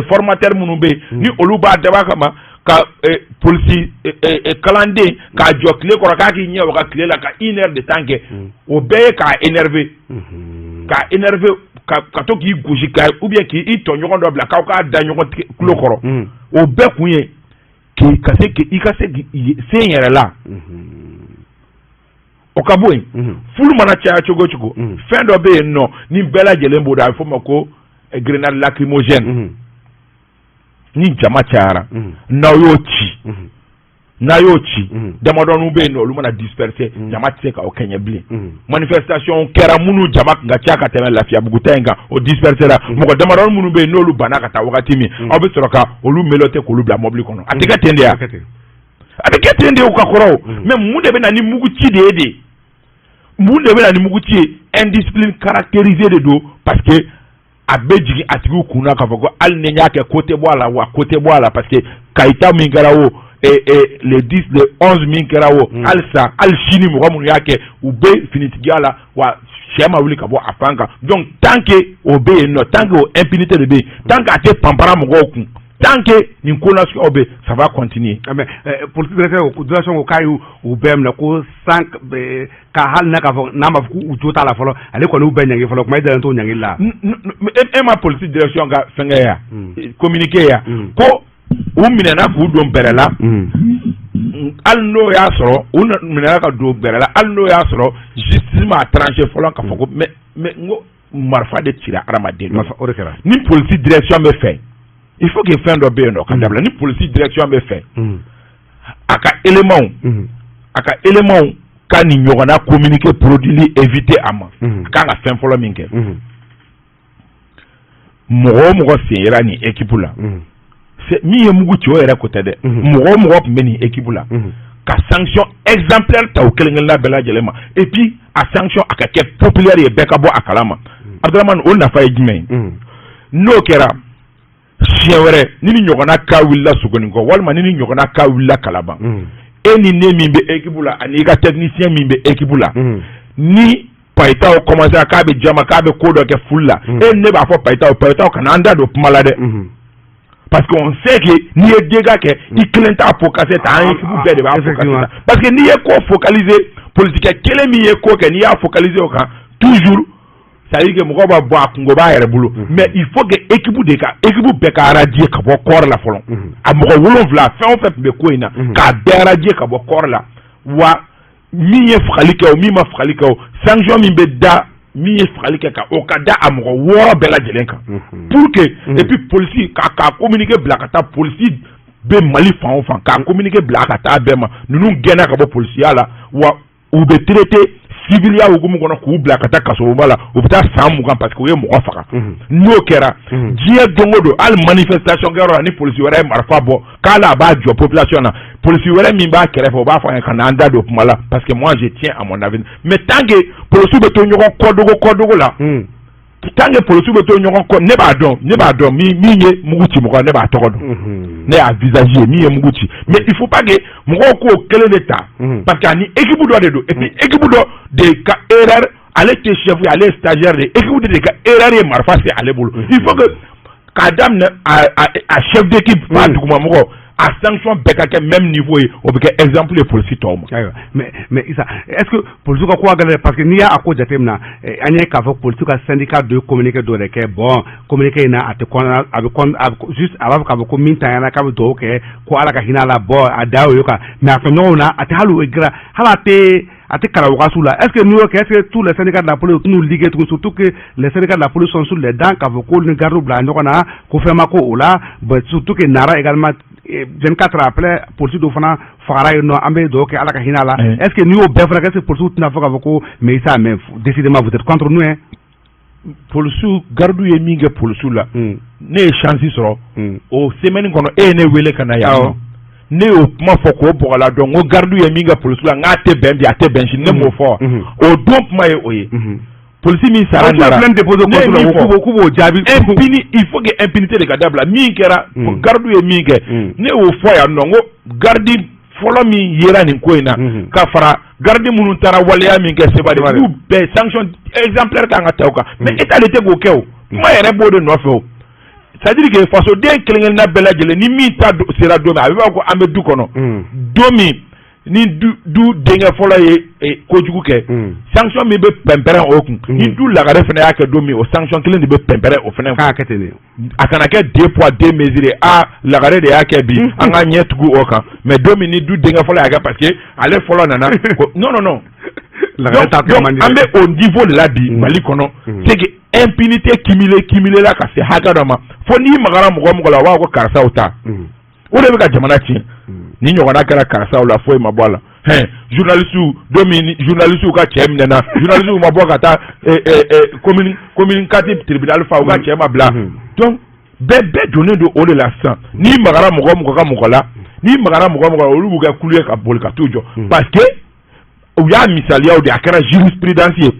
Speaker 2: Formateur minnu bɛ yen, ni olu b'a dab'a kama ka polisi kalanden k'a jɔ tile kɔrɔ, k'a k'i ɲɛ waga tile la ka une heure de temps kɛ, o bɛɛ ye k'a énerver, k'a énerver, ka to k'i gosi ka ou bien k'i tɔɲɔgɔn dɔ bila k'aw k'a da ɲɔgɔn tulo kɔrɔ. O bɛɛ kun ye k'i ka se i ka se k'i sen yɛrɛ la. O ka bɔ yen, foule mana caya cogo o cogo, fɛn dɔ bɛ yen nɔ ni bɛɛ lajɛlen b'o dɔn, a bɛ f'o ma ko grenade lacrymogène. Ni jama cayara, n'aw y'o ci, n'a y'o ci, damadɔninw bɛ yen nɔ, olu mana disperser, jama tɛ se k'aw kɛɲɛ bilen. Manifestation kɛra minnu jama tun ka ca ka tɛmɛ Lafiyabugu ta in kan, o disperser la. Mɔgɔ damadɔnin minnu bɛ yen, n'olu banna ka taa wagati min, aw bɛ sɔrɔ ka olu menotter k'olu bila mobili kɔnɔ. A tɛ kɛ ten de ya? A bɛ kɛ ten de, o ka kɔrɔ o. Mais mun de bɛ na ni mugu ci de ye de? Mun de bɛ na ni mugu ci ye? Indiscipline caractérisée de don, parce que a bɛ jigin a tigiw kun na k'a fɔ ko hali ni n y'a kɛ, ko tɛ bɔ a la wa, ko tɛ bɔ a la, parce que Kayita min kɛra o, le 10, le 11 min kɛra o, halisa hali sini mɔgɔ minnu y'a kɛ, u bɛ finitigiya la wa, sɛ ma wuli ka bɔ a fan kan. Donc tant que o bɛ yen nɔ, tant que o impunité de bɛ yen, tant que a tɛ panpara mɔgɔw kun, tant que nin ko nasuguyaw bɛ, ça va continuer.
Speaker 1: Mais police direction ko k'a y'u bɛɛ minɛ ko san ka hali n'a k'a fɔ n'a ma fɔ k'u jo t'a la fɔlɔ, ale kɔni y'u bɛɛ ɲangi fɔlɔ. Kuma e dalen t'o ɲangili la.
Speaker 2: E ma police direction ka fɛnkɛ ya, communiqué ya, ko u minɛna k'u don bɛrɛ la, hali n'o y'a sɔrɔ u minɛna ka don bɛrɛ la, hali n'o y'a sɔrɔ justice m'a tranché fɔlɔ k'a fɔ ko mais n ko marifa de cira hadamaden.
Speaker 1: Marifa, o de kɛra.
Speaker 2: Ni police direction bɛ fɛ, il faut que fɛn dɔ bɛ yen nɔ ka dabila. Ni police direction bɛ fɛ a ka éléments ka nin ɲɔgɔnna communiqué produit éviter a ma, a kan ka fɛn fɔlɔ min kɛ, mɔgɔ o mɔgɔ sen yera nin équipe la, min ye mugu ci, o yɛrɛ ko tɛ dɛ, mɔgɔ o mɔgɔ tun bɛ nin équipe la, ka sanction exemplaire ta o kelen kelenna bɛɛ lajɛlen ma, et puis a sanction a ka kɛ populaire ye, bɛɛ ka bɔ a kalama. Abdramane, o nafa ye jumɛn ye? N'o kɛra, siɲɛ wɛrɛ ni ɲɔgɔnna ka wulila Sogonikɔ, walima ni ɲɔgɔnna ka wulila Kalaban, e ni ne min bɛ équipe la, ani i ka technicien min bɛ équipe la, ni Payitaw commencé k'a bɛ jama, k'a bɛ ko dɔ kɛ foule la, e ne b'a fɔ Payitaw, Payitaw kana an da don kuma la dɛ, parce que on sait que n'i ye dégâts kɛ, i kelen t'a pot cassé ta, an équipe bɛɛ de b'a pot cassé ta, parce que n'i ye ko focaliser, politique kelen min ye ko kɛ, n'i y'a focaliser o kan toujours, c'est à dire que mɔgɔw b'a bɔ a kungo b'a yɛrɛ bolo. Mais il faut que équipe de ka équipe bɛɛ ka radier ka bɔ corps la fɔlɔ, a mɔgɔ 7, fɛn o fɛn tun bɛ ko in na, k'a bɛɛ radier ka bɔ corps la wa. Min ye fagali kɛ o, min ma fagali kɛ o, sanction min bɛ da min ye fagali kɛ kan, o ka da a mɔgɔ 6 bɛɛ lajɛlen kan, pour que et puis polisi ka communiqué bila ka taa, polisi bɛ Mali fan o fan, k'a communiqué bila ka taa bɛɛ ma, ninnu gɛnna ka bɔ polisiya la wa, u bɛ traité civiliya hukumu kɔnɔ, k'u bila ka taa kasobonba la, u bɛ taa san 20, parce que u ye mɔgɔ faga. N'o kɛra, diɲɛ don o don, hali manifestation kɛyɔrɔ la, ni polisi wɛrɛ ye marifa bɔ k'ale a b'a jɔ population na, polisi wɛrɛ min b'a kɛrɛfɛ, o b'a fɔ a ye ka na an da don kuma la, parce que moi je tiens à mon avenir. Mais tant que polisiw bɛ to ɲɔgɔn kɔdogo kɔdogo la, tant que polisiw bɛ to ɲɔgɔn kɔ, ne b'a dɔn min ye mugu ci mɔgɔ, ne b'a tɔgɔ dɔn, ne y'a visage ye min ye mugu ci. Mais il faut pas que mɔgɔw k'o kelen de ta, parce que ani équipe dɔ de don, et puis équipe dɔ de ka erreur, ale tɛ chef ye, ale ye stagiaire de ye, équipe de ka erreur ye marifa se ale bolo. Il faut que k'a daminɛ a chef d'équipe f'a dugumamɔgɔ, a sanction bɛɛ ka kɛ même niveau ye, o bɛ kɛ exemple ye polisi tɔw ma.
Speaker 1: Ayiwa, mais Isa, est ce que polisiw ka ko ka gɛlɛn? Parce que n'i y'a ko jateminɛ, an ye k'a fɔ polisiw ka syndicat dɔ ye communiqué dɔ de kɛ. Bon, communiqué in na, a tɛ kɔnɔna, a bɛ kɔn, a bɛ juste a b'a fɔ k'a fɔ ko min tanyana, k'a bɛ dugawu kɛ ko Ala ka hinɛ a la. Bon, a dan y'o ye quoi. Mais a tɔɲɔgɔnw na, a tɛ hali o gira, hali a tɛ kalan wagatiw la. Est ce que n'i y'o kɛ, est ce que tous les syndicats de la police n'u liguer tugun, surtout que les syndicats de la police sont sur les dents, k'a fɔ ko ni gardiw bila ɲɔgɔn na, ko fɛn ma ko o la. Bon, surtout que Nara également, 24 après, polisi dɔw fana fagara yen nɔ, an bɛ dugawu kɛ Ala ka hinɛ a la. Est ce que n'i y'o bɛɛ fana kɛ, est ce que polisiw tɛna fɔ k'a fɔ ko mais Isa, mais décidément vous êtes contre nous, hein?
Speaker 2: Polisiw, gardiw ye min kɛ polisiw la, ne ye chance sɔrɔ o semaine kɔnɔ, e ye ne wele ka na yan nɔ, ne y'o kuma fɔ k'o bɔgɔla dɔn, n ko gardiw ye min kɛ polisiw la, n k'a tɛ bɛn bi, a tɛ bɛn sini. Ne m'o fɔ, o don kuma ye o ye. Polisi min sara Nara,
Speaker 1: plainte déposé
Speaker 2: ne ye
Speaker 1: contre
Speaker 2: min
Speaker 1: la,
Speaker 2: fɔ,
Speaker 1: k'u b'o jaabi.
Speaker 2: Il faut que impunité de ka dabila. Min kɛra, gardiw ye min kɛ, ne y'o fɔ yan nɔ, n ko garde fɔlɔ min yera nin ko in na, ka fara garde minnu taara waleya min kɛ Sebare,
Speaker 1: Sebare.
Speaker 2: olu bɛɛ sanction exemplaire kan ka ta o kan. Mais état de tɛ k'o kɛ, o kuma yɛrɛ b'o de nɔfɛ. O C'est à dire que fasoden kelen-kelenna bɛɛ lajɛlen, ni min ta sera don min, a bɛ b'a ko an bɛ du kɔnɔ don min, ni du denkɛ fɔlɔ ye kojugu kɛ, sanction min bɛ pɛnpɛrɛn o kun, ni du lagare fana y'a kɛ don min, o sanction kelen de bɛ pɛnpɛrɛn o fana.
Speaker 1: K'a kɛ ten de.
Speaker 2: A kana kɛ deux poids deux mesures. A lagare de y'a kɛ bi, an ka ɲɛ tugu o kan, mais don min ni du denkɛ fɔlɔ y'a kɛ, parce que ale fɔlɔ nana ko non, non, non.
Speaker 1: Lagare ta.
Speaker 2: Donc an bɛ o niveau de la bi Mali kɔnɔ. C'est que impunité cumulé la ka se hakɛ dɔ ma, fo n'i magara mɔgɔ o mɔgɔ la, u b'a fɔ ko karisaw ta. O de bɛ ka jamana tiɲɛ. Ni ɲɔgɔnna kɛra karisaw la, foyi ma bɔ a la. Hɛn, journaliste don min, journaliste ka cɛ minɛna, journaliste ma bɔ ka taa commune 4 tribunal fa, u ka cɛ ma bila. Donc bɛɛ donnen don o de la sisan. N'i magara mɔgɔ o mɔgɔ ka mɔgɔ la, n'i magara mɔgɔ o mɔgɔ la, olu b'u kɛ kulu ye ka boli ka t'u jɔ, parce que u y'a misaliyaw de, a kɛra jurisprudence ye.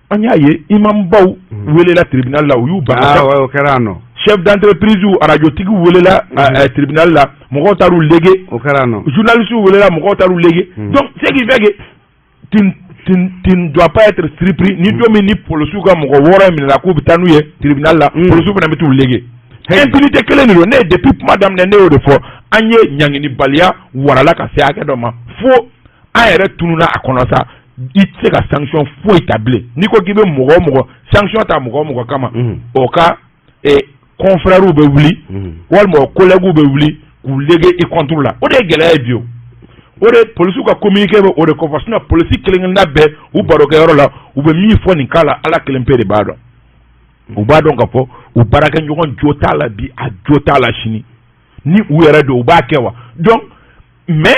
Speaker 2: An y'a ye, imambaw welela tribunal la, u y'u ban.
Speaker 1: Ah ouais, o kɛra yan nɔ.
Speaker 2: Chef d'entreprise, radiotigiw welela tribunal la, mɔgɔw taar'u léguer.
Speaker 1: O kɛra yan nɔ.
Speaker 2: Journalistes welela, mɔgɔw taar'u léguer. Donc ce qui fait que tu ne dois pas être surpris ni don min ni polisiw ka mɔgɔ 6 minɛna k'u bɛ taa n'u ye tribunal la, polisiw fana bɛ t'u léguer. Impunité kelen de don. Ne ye depuis kuma daminɛ, ne y'o de fɔ, an ye ɲanginibaliya warala ka se hakɛ dɔ ma, fo an yɛrɛ tununna a kɔnɔ sa. I tɛ se ka sanction foyi ta bilen. N'i ko k'i bɛ mɔgɔ o mɔgɔ sanction ta, mɔgɔ o mɔgɔ kama, o ka confrères bɛ wuli walima o collègues bɛ wuli k'u léguer i contre la. O de ye gɛlɛya ye bi. O de polisiw ka communiqué bɛ o de kɔfɛ. Sinon polisi kelen kelenna bɛɛ, u barokɛyɔrɔ la, u bɛ min fɔ nin cas la, Ala kelen pe de b'a dɔn. U b'a dɔn k'a fɔ u baarakɛɲɔgɔn jo t'a la bi, a jo t'a la sini. Ni u yɛrɛ don, u b'a kɛ wa. Donc mais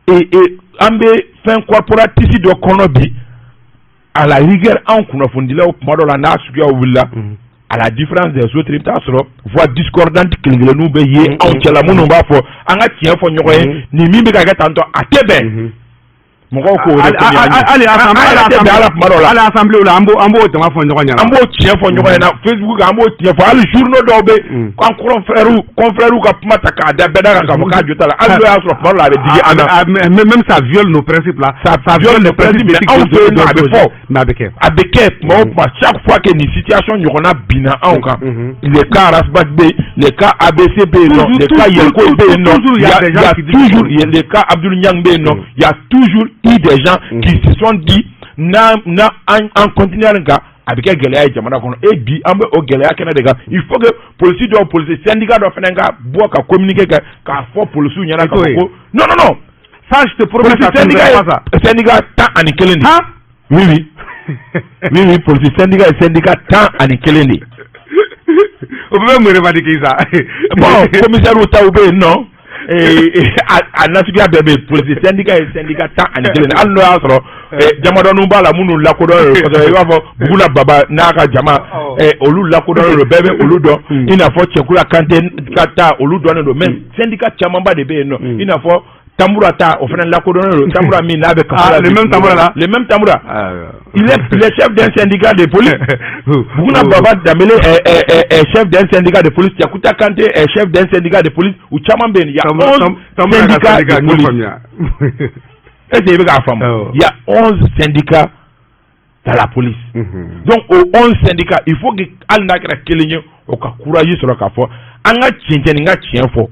Speaker 2: an bɛ fɛn corporatiste dɔ kɔnɔ bi. À la rigueur, anw kunnafonidilaw, kuma dɔ la, n'a suguyaw wulila, à la différence des autres, i bɛ taa sɔrɔ voix discordante kelen kelenninw bɛ ye anw cɛla, minnu b'a fɔ an ka tiɲɛ fɔ ɲɔgɔn ye: nin min bɛ ka kɛ tan tɔ, a tɛ bɛn. Mɔgɔw k'o de komi an ye.
Speaker 1: Hali
Speaker 2: An yɛrɛ tɛ bɛn a la kuma dɔw la.
Speaker 1: Hali assemblée la, an b'o jama fɔ ɲɔgɔn ɲɛna.
Speaker 2: An b'o tiɲɛ fɔ ɲɔgɔn ɲɛna Facebook kan, an b'o tiɲɛ fɔ. Hali journaux dɔw bɛ an confrères ka kuma ta k'a da bɛɛ da kan k'a fɔ k'a jo t'a la, hali n'o y'a sɔrɔ kuma dɔ la a bɛ digi an na.
Speaker 1: Ah, mais même ça viole nos principes là.
Speaker 2: Ça viole nos principes, mais anw fɛ yen nɔ, a bɛ fɔ.
Speaker 1: Mais a bɛ kɛ.
Speaker 2: A bɛ kɛ tuma o tuma, chaque fois que nin situation ɲɔgɔnna binna anw kan, les cas Ras Bath bɛ yen, les cas ABC bɛ yen nɔ, les cas Yɛlko bɛ yen nɔ,
Speaker 1: toujours, il y a des
Speaker 2: il y a
Speaker 1: gens qui disent
Speaker 2: toujours les cas Abdoul Niang bɛ yen nɔ, il y a toujours eu des gens qui se sont dit n'a an continuer nin kan, a bɛ kɛ gɛlɛya ye jamana kɔnɔ. Et bi, an bɛ o gɛlɛya kɛnɛ de kan. Il faut que polisi dɔw, polisi syndicat dɔ fana ka bɔ ka communiquer kɛ k'a fɔ polisiw ɲɛna k'a fɔ ko non, non, non.
Speaker 1: Ça, je te promets,
Speaker 2: Polisi
Speaker 1: ça ne
Speaker 2: syndicat
Speaker 1: verra pas ça.
Speaker 2: ye syndicat 11 de ye.
Speaker 1: Han.
Speaker 2: Oui, polisi syndicat ye syndicat 11 de ye.
Speaker 1: O bɛɛ bɛ mun revendiquer sa?
Speaker 2: Bon, commissaire taw bɛ yen nɔ, a nasuguya bɛɛ bɛ yen. Polisi syndicat ye syndicat 11 de, hali n'o y'a sɔrɔ jamadɔninw b'a la minnu lakodɔnnen don kosɛbɛ, i b'a fɔ Bugula Baba n'a ka jama, olu lakodɔnnen don, bɛɛ bɛ olu dɔn, i n'a fɔ Cɛkura Kante ka ta, olu dɔnnen don. Mais syndicat camanba de bɛ yen nɔ, i n'a fɔ Tambura ta, o fana lakodɔnnen don. Tambura min n'a bɛ kaso la
Speaker 1: Ah, le
Speaker 2: bi.
Speaker 1: même Tambura là.
Speaker 2: Le même Tambura, il est chef d'un syndicat de police. Buguna Baba Dambélé est chef d'un syndicat de police. Yakuta Kante est chef d'un syndicat de police. U caman bɛ yen. Il y a 11 syndicats de police. Est-ce que i bɛ k'a faamu?
Speaker 1: Awɔ.
Speaker 2: Il y a 11 syndicats dans la police. Donc o 11 syndicats, il faut que hali n'a kɛra kelen ye, o ka courage sɔrɔ k'a fɔ an ka tiɲɛ ka tiɲɛ fɔ.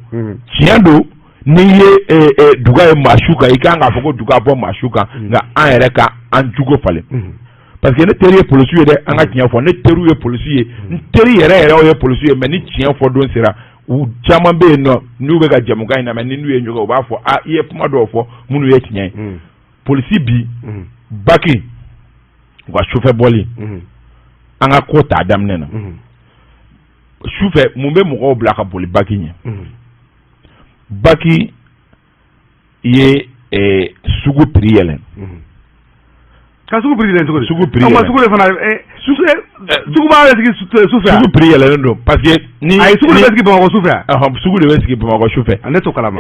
Speaker 2: Tiɲɛ don, n'i ye duga ye maa su kan, i kan k'a fɔ ko duga bɔ maa su kan, nka an yɛrɛ ka an jugo falen, parce que ne teri ye polisi ye dɛ. An ka tiɲɛ fɔ, ne teriw ye polisi ye, n teri yɛrɛ yɛrɛ ye polisi ye. Mais ni tiɲɛ fɔ don sera, u caman bɛ yen nɔ, n'u bɛ ka jɛmukan in lamɛn, ni n'u ye ɲɔgɔn, u b'a fɔ: a i ye kuma dɔw fɔ minnu ye tiɲɛ ye. Polisi bi baki u ka sufɛ bɔli, an ka ko t'a daminɛ na sufɛ. Mun bɛ mɔgɔw bila ka boli baki ɲɛ? Baki ye sugu prix yɛlɛn.
Speaker 1: Ka sugu prix yɛlɛn cogo di?
Speaker 2: Sugu prix
Speaker 1: yɛlɛn.
Speaker 2: Yɛlɛn.
Speaker 1: Sugu de fana, sugu b'a bɛ sigi sufɛ.
Speaker 2: Sugu prix yɛlɛnnen don parce que ni
Speaker 1: Ayi, sugu de bɛ sigi Bamakɔ sufɛ.
Speaker 2: Ɔhɔn, sugu de bɛ sigi Bamakɔ sufɛ.
Speaker 1: Ne t'o kalama.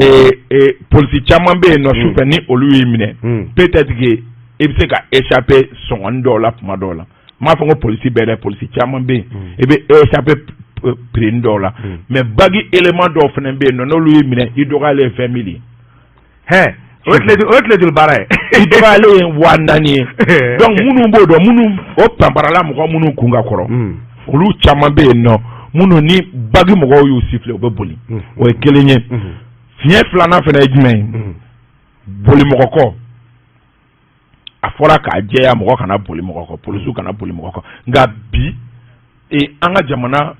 Speaker 2: Polisi caman bɛ yen nɔ sufɛ, ni olu y'i minɛ, peut-être que i bɛ se ka échapper sɔngɔni dɔw la kuma dɔw la. N m'a fɔ ko polisi bɛɛ dɛ, polisi caman bɛ yen, i bɛ échapper prix dɔw la. Mais bagi élément dɔw fana bɛ yen nɔ, n'olu y'i minɛ, i dɔgɔyalen ye 20 000 ye.
Speaker 1: Hɛ, o ye tile o ye tile joli baara ye?
Speaker 2: I dɔgɔyalen ye 4000 ye. Donc minnu b'o dɔn, minnu o panparala mɔgɔ minnu kun ka kɔrɔ, olu caman bɛ yen nɔ. Minnu ni bagi mɔgɔw y'u siffler, u bɛ boli, o ye kelen ye. Fiɲɛ filanan fana ye jumɛn ye? Boli mɔgɔ kɔ, a fɔra k'a jɛya, mɔgɔ kana boli mɔgɔ kɔ, polisiw kana boli mɔgɔ kɔ. Nka bi, an ka jamana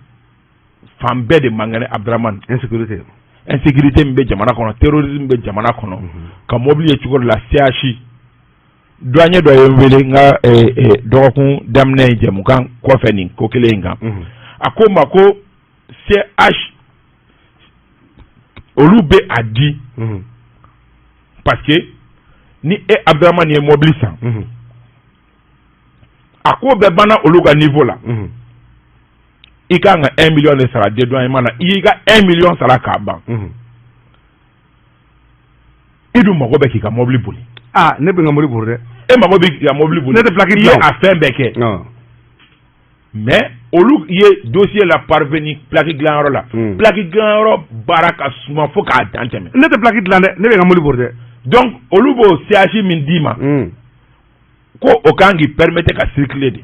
Speaker 2: fan bɛɛ de man kɛnɛ, Abdramane.
Speaker 1: Insécurité.
Speaker 2: Insécurité min bɛ jamana kɔnɔ, terrorisme bɛ jamana kɔnɔ, ka mobili ye cogo dɔ la, CH douanier dɔ ye n wele n ka dɔgɔkun daminɛ in jɛmukan kɔfɛ nin ko kelen in kan. A ko n ma ko CH olu bɛ a di parce que ni e Abdramane ye mobili san, a ko bɛɛ banna olu ka niveau la, i kan ka 1 million de sara dédouanement na. I y'i ka 1 million sara k'a ban, i dun mago bɛ k'i ka mobili boli.
Speaker 1: Ah, ne bɛ n ka mobili boli dɛ.
Speaker 2: E mago bɛ k'i ka mobili boli.
Speaker 1: Ne tɛ plaque
Speaker 2: I ye a fɛn bɛɛ kɛ, mais olu ye dossier la parvenu plaque dilanyɔrɔ la. Plaque dilanyɔrɔ baara ka suma fo k'a dan tɛmɛ.
Speaker 1: Ne tɛ plaque dilan dɛ, ne bɛ n ka mobili boli dɛ.
Speaker 2: Donc olu b'o CH min d'i ma, ko o kan k'i permettre ka circuler de.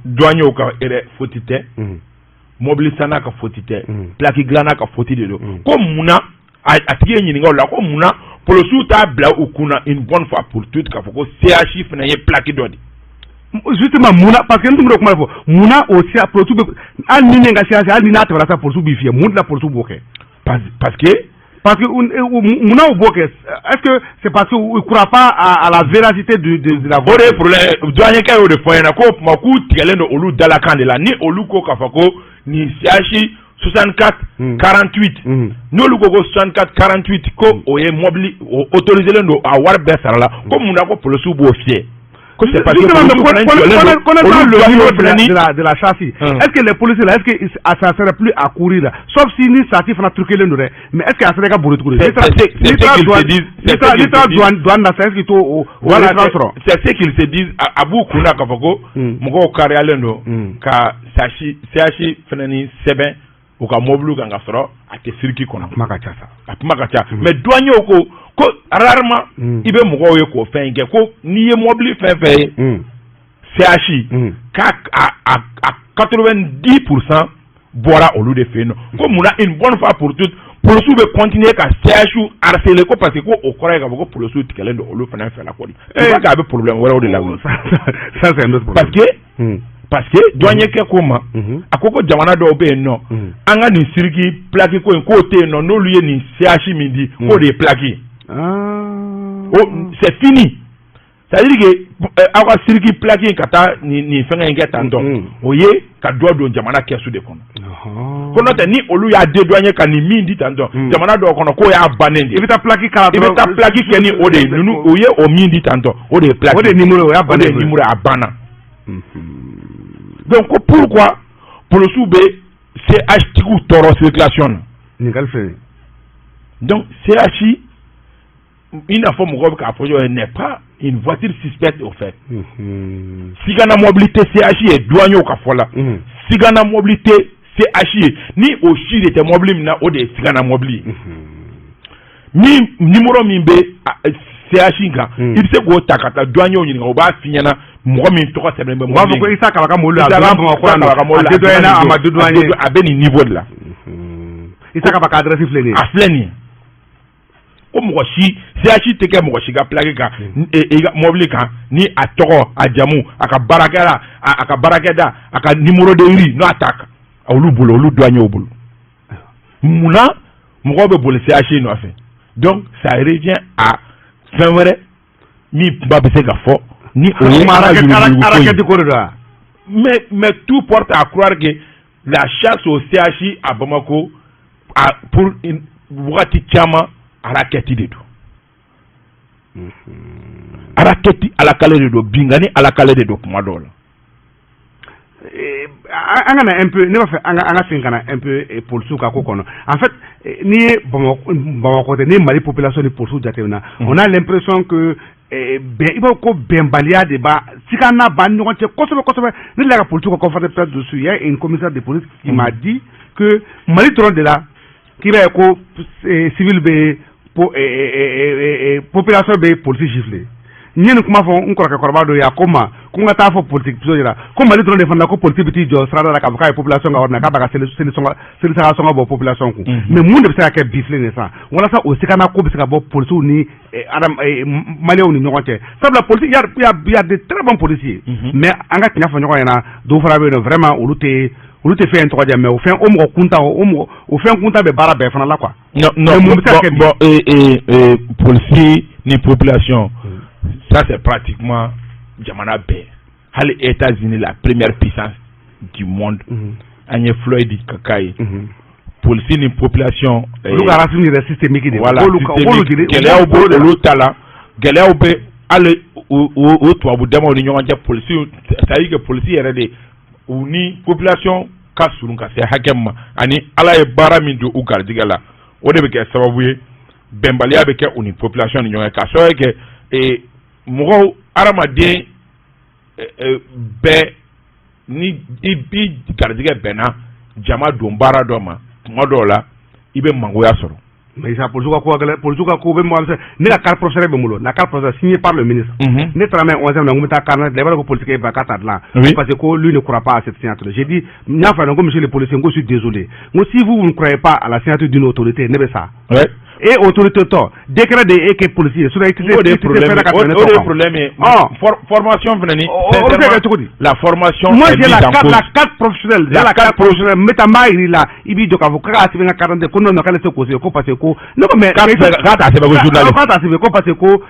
Speaker 2: Douanier ka yɛrɛ faute tɛ, mobili sanna ka faute tɛ, plaque dilanna ka faute de don. Ko munna, a tigi ye ɲininka o la, ko munna polisiw t'a bila u kunna une bonne fois pour toutes k'a fɔ ko CH fana ye plaque dɔ de?
Speaker 1: Justement, munna? Parce que n tun bɛ kuma fɔ, munna o CH polisiw bɛ, hali ni ne ka CH, hali ni n'a tɛmɛna sa, polisiw b'i fiyɛ, mun de la polisiw b'o kɛ?
Speaker 2: Parce que
Speaker 1: Parce que munna u b'o kɛ? Est-ce que c'est parce que ils croient pas à la véracité de la
Speaker 2: O de ye problème. Douanier kɛ y'o de fɔ n ɲɛna ko o tuma k'u tigɛlen don olu dalakan de la. Ni olu ko k'a fɔ ko nin CH 64 48, n'olu ko 64 48, ko o ye mobili o autorisé don, a wari bɛɛ sara la, ko munna ko polisiw b'o fiyɛ? Ko c'est parce que
Speaker 1: connaissant le niveau de la châssis, est-ce que les policiers là, est-ce que ça serait plus à courir là? Sauf si ni châssis fana truqué len don dɛ, mais est-ce que a serait ka boli tuguni?
Speaker 2: C'est
Speaker 1: ce qu'ils se disent. N'i taara douane na sa, est-ce que t'o o
Speaker 2: Voilà, c'est ce qu'ils se disent. A b'u kun na k'a fɔ ko mɔgɔw kariyalen don ka CH fana ni sɛbɛn u ka mobili kan ka sɔrɔ a tɛ circuit kɔnɔ.
Speaker 1: A kuma ka ca sa.
Speaker 2: A kuma ka ca, mais douanier ko rarement i bɛ mɔgɔw ye k'o fɛn in kɛ, ko n'i ye mobili fɛn fɛn ye CH, k'a a 90% bɔra olu de fɛ yen nɔ. Ko munna une bonne fois pour toutes polisiw bɛ continuer ka CH harceler? Ko parce que ko o kɔrɔ ye k'a fɔ ko polisiw tigɛlen don olu fana fɛ la ko de. Tu vois k'a bɛ problème wɛrɛw de lawuli.
Speaker 1: Ça, c'est un autre
Speaker 2: problème. Parce que douanier kɛ ko ma, a ko jamana dɔw bɛ yen nɔ, an ka nin circuit plaque ko in k'o tɛ yen nɔ, n'olu ye nin CH min di, k'o de ye plaque ye. O c'est fini, c'est à dire que aw ka circuit plaque in ka taa nin fɛngɛ in kɛ tan tɔ, o ye ka dɔ don jamana kɛsu de kɔnɔ. Ko n'o tɛ, ni olu y'a dédouaner ka nin min di tan tɔ, jamana dɔw kɔnɔ, k'o y'a bannen de.
Speaker 1: I bɛ taa plaque kala.
Speaker 2: I bɛ taa plaque kɛ ni o de ye. Ninnu, o ye o min di tan tɔ, o de ye plaque.
Speaker 1: O de ye numéro, o y'a
Speaker 2: bannen. O de ye numéro, a banna. Donc ko pourquoi polisiw bɛ CH tigiw tɔɔrɔ circulation na?
Speaker 1: Ɲininkali filɛ.
Speaker 2: Donc CH, i n'a fɔ mɔgɔw bɛ k'a fɔ cogo, n'est pas une voiture suspecte au fait. Sigana mobili tɛ CH ye, douanier ka fɔ la. Sigana mobili tɛ CH ye. Ni o si de tɛ mobili min na, o de ye sigana mobili ye. Min numéro min bɛ CH kan, i bɛ se k'o ta ka taa douanier ɲininka, o b'a f'i ɲɛna mɔgɔ min tɔgɔ sɛbɛnnen bɛ.
Speaker 1: U b'a fɔ ko Isa Kaba ka mobili, a donna Bamakɔ yan nɔ, a dédouané, a ma dédouané.
Speaker 2: A bɛ nin niveau de la.
Speaker 1: Isa Kaba ka adresse filɛ nin ye.
Speaker 2: A filɛ nin ye. Ko mɔgɔ si CH tɛ kɛ mɔgɔ si ka plaque kan, i ka mobili kan, ni a tɔgɔ, a jamu, a ka baarakɛla, a ka baarakɛda, a ka numéro de rue n'a t'a kan olu bolo, olu douanier bolo. Munna mɔgɔw bɛ boli CH nɔfɛ? Donc ça revient à fɛn wɛrɛ min kuma bɛ se ka fɔ ni o ye
Speaker 1: an ka ko de don.
Speaker 2: Mais tout porte à croire que la chasse au CH à Bamako, a pour wagati caman, racket de don, racket alakale de don, bingani alakale de don kuma dɔw la.
Speaker 1: An ka na un peu, ne b'a fɛ an ka segin ka na un peu polisiw ka ko kɔnɔ. En fait, n'i ye Bamakɔ tɛ, n'i ye Mali population ni polisiw jateminɛ, on a l'impression que bɛn, i b'a fɔ ko bɛnbaliya de b'a sigana b'an ni ɲɔgɔn cɛ kosɛbɛ kosɛbɛ. Ne delila ka polisiw ka conférence de presse dessus, il y a une commissaire de police qui m'a dit que Mali dɔrɔn de la k'i b'a ye ko civil bɛ, population bɛ polisi gifler. N ye nin kuma fɔ n kɔrɔkɛ kɔrɔba dɔ ye, a ko n ma ko n ka taa fɔ politique so ɲɛna ko Mali dɔrɔn de fana ko politique bɛ t'i jɔ sirada la k'a fɔ k'a ye population ka wari minɛ, k'a b'a ka seli saga sɔngɔ bɔ population kun. Mais mun de bɛ se ka kɛ bi filɛ nin ye sisan walasa o sigana ko bɛ se ka bɔ polisiw ni maliyɛnw ni ɲɔgɔn cɛ? Sabula polisi, il y a de très bons policiers, mais an ka tiɲɛ fɔ ɲɔgɔn ɲɛna, dɔw fana bɛ yen nɔ, vraiment, olu tɛ fɛn in tɔgɔ diya, mais o fɛn o mɔgɔ kuntan, o mɔgɔ o fɛn kuntan bɛ baara bɛɛ fana la, quoi.
Speaker 2: Non, non.
Speaker 1: Mais mun bɛ se ka kɛ bi?
Speaker 2: Bon, policier ni population, ça c'est pratiquement jamana bɛɛ. Hali États-Unis, la première puissance du monde, an ye Floyd ka cas ye, policier ni population.
Speaker 1: Olu ka racisme yɛrɛ systémique de.
Speaker 2: Voilà, systémique. Gɛlɛyaw b'o olu ta la, gɛlɛyaw bɛ hali o tubabu damaw ni ɲɔgɔn cɛ. Polisi, c'est à dire que polisi yɛrɛ de, u ni population ka surun ka se hakɛ min ma, ani Ala ye baara min don u garijɛgɛ la, o de bɛ kɛ sababu ye bɛnbaliya bɛ kɛ u ni population ni ɲɔgɔn cɛ, k'a sababu kɛ mɔgɔw hadamaden bɛɛ ni i garijɛgɛ bɛnna jama don baara dɔ ma, tuma dɔw la i bɛ mangoya sɔrɔ.
Speaker 1: Mais sa, polisiw ka ko ka gɛlɛn, polisiw ka ko bɛ mɔgɔ misɛn. Ne ka carte professionnelle bɛ n bolo, la carte professionnelle signée par le ministre. Ne taara n'a ye 11 na, n ko n bɛ taa carte dilan, i b'a dɔn ko policier ba k'a t'a dilan. Parce que ko lui ne croit pas à cette signature. J'ai dit, n y'a fɔ a ɲɛna ko monsieur le policier, n ko je suis désolé, n ko si vous, vous ne croyez pas à la signature d'une autorité, ne bɛ sa. E autorité tɔ décret de e kɛ policier ye, sinon i tɛ se
Speaker 2: O de ye
Speaker 1: i tɛ se
Speaker 2: problème
Speaker 1: fɛn na ka
Speaker 2: ye,
Speaker 1: tɛmɛ ne
Speaker 2: o de
Speaker 1: tɔ
Speaker 2: ye
Speaker 1: kan.
Speaker 2: problème ye. Formation fana ni
Speaker 1: O bɛ se ka kɛ cogo di?
Speaker 2: La formation
Speaker 1: Moi,
Speaker 2: est
Speaker 1: j'ai la
Speaker 2: mise en
Speaker 1: carte,
Speaker 2: cause.
Speaker 1: la carte professionnelle. J'ai
Speaker 2: La
Speaker 1: la
Speaker 2: carte
Speaker 1: carte professionnelle. N bɛ taa n b'a yir'i la, i b'i jɔ k'a fɔ k'a sɛbɛn n ka carte d'identité, ko non non, k'ale tɛ se k'o sɛbɛn, ko parce que ko ne ko mais
Speaker 2: K'a t'a sɛbɛn ko journaliste.
Speaker 1: K'a t'a sɛbɛn ko parce que ko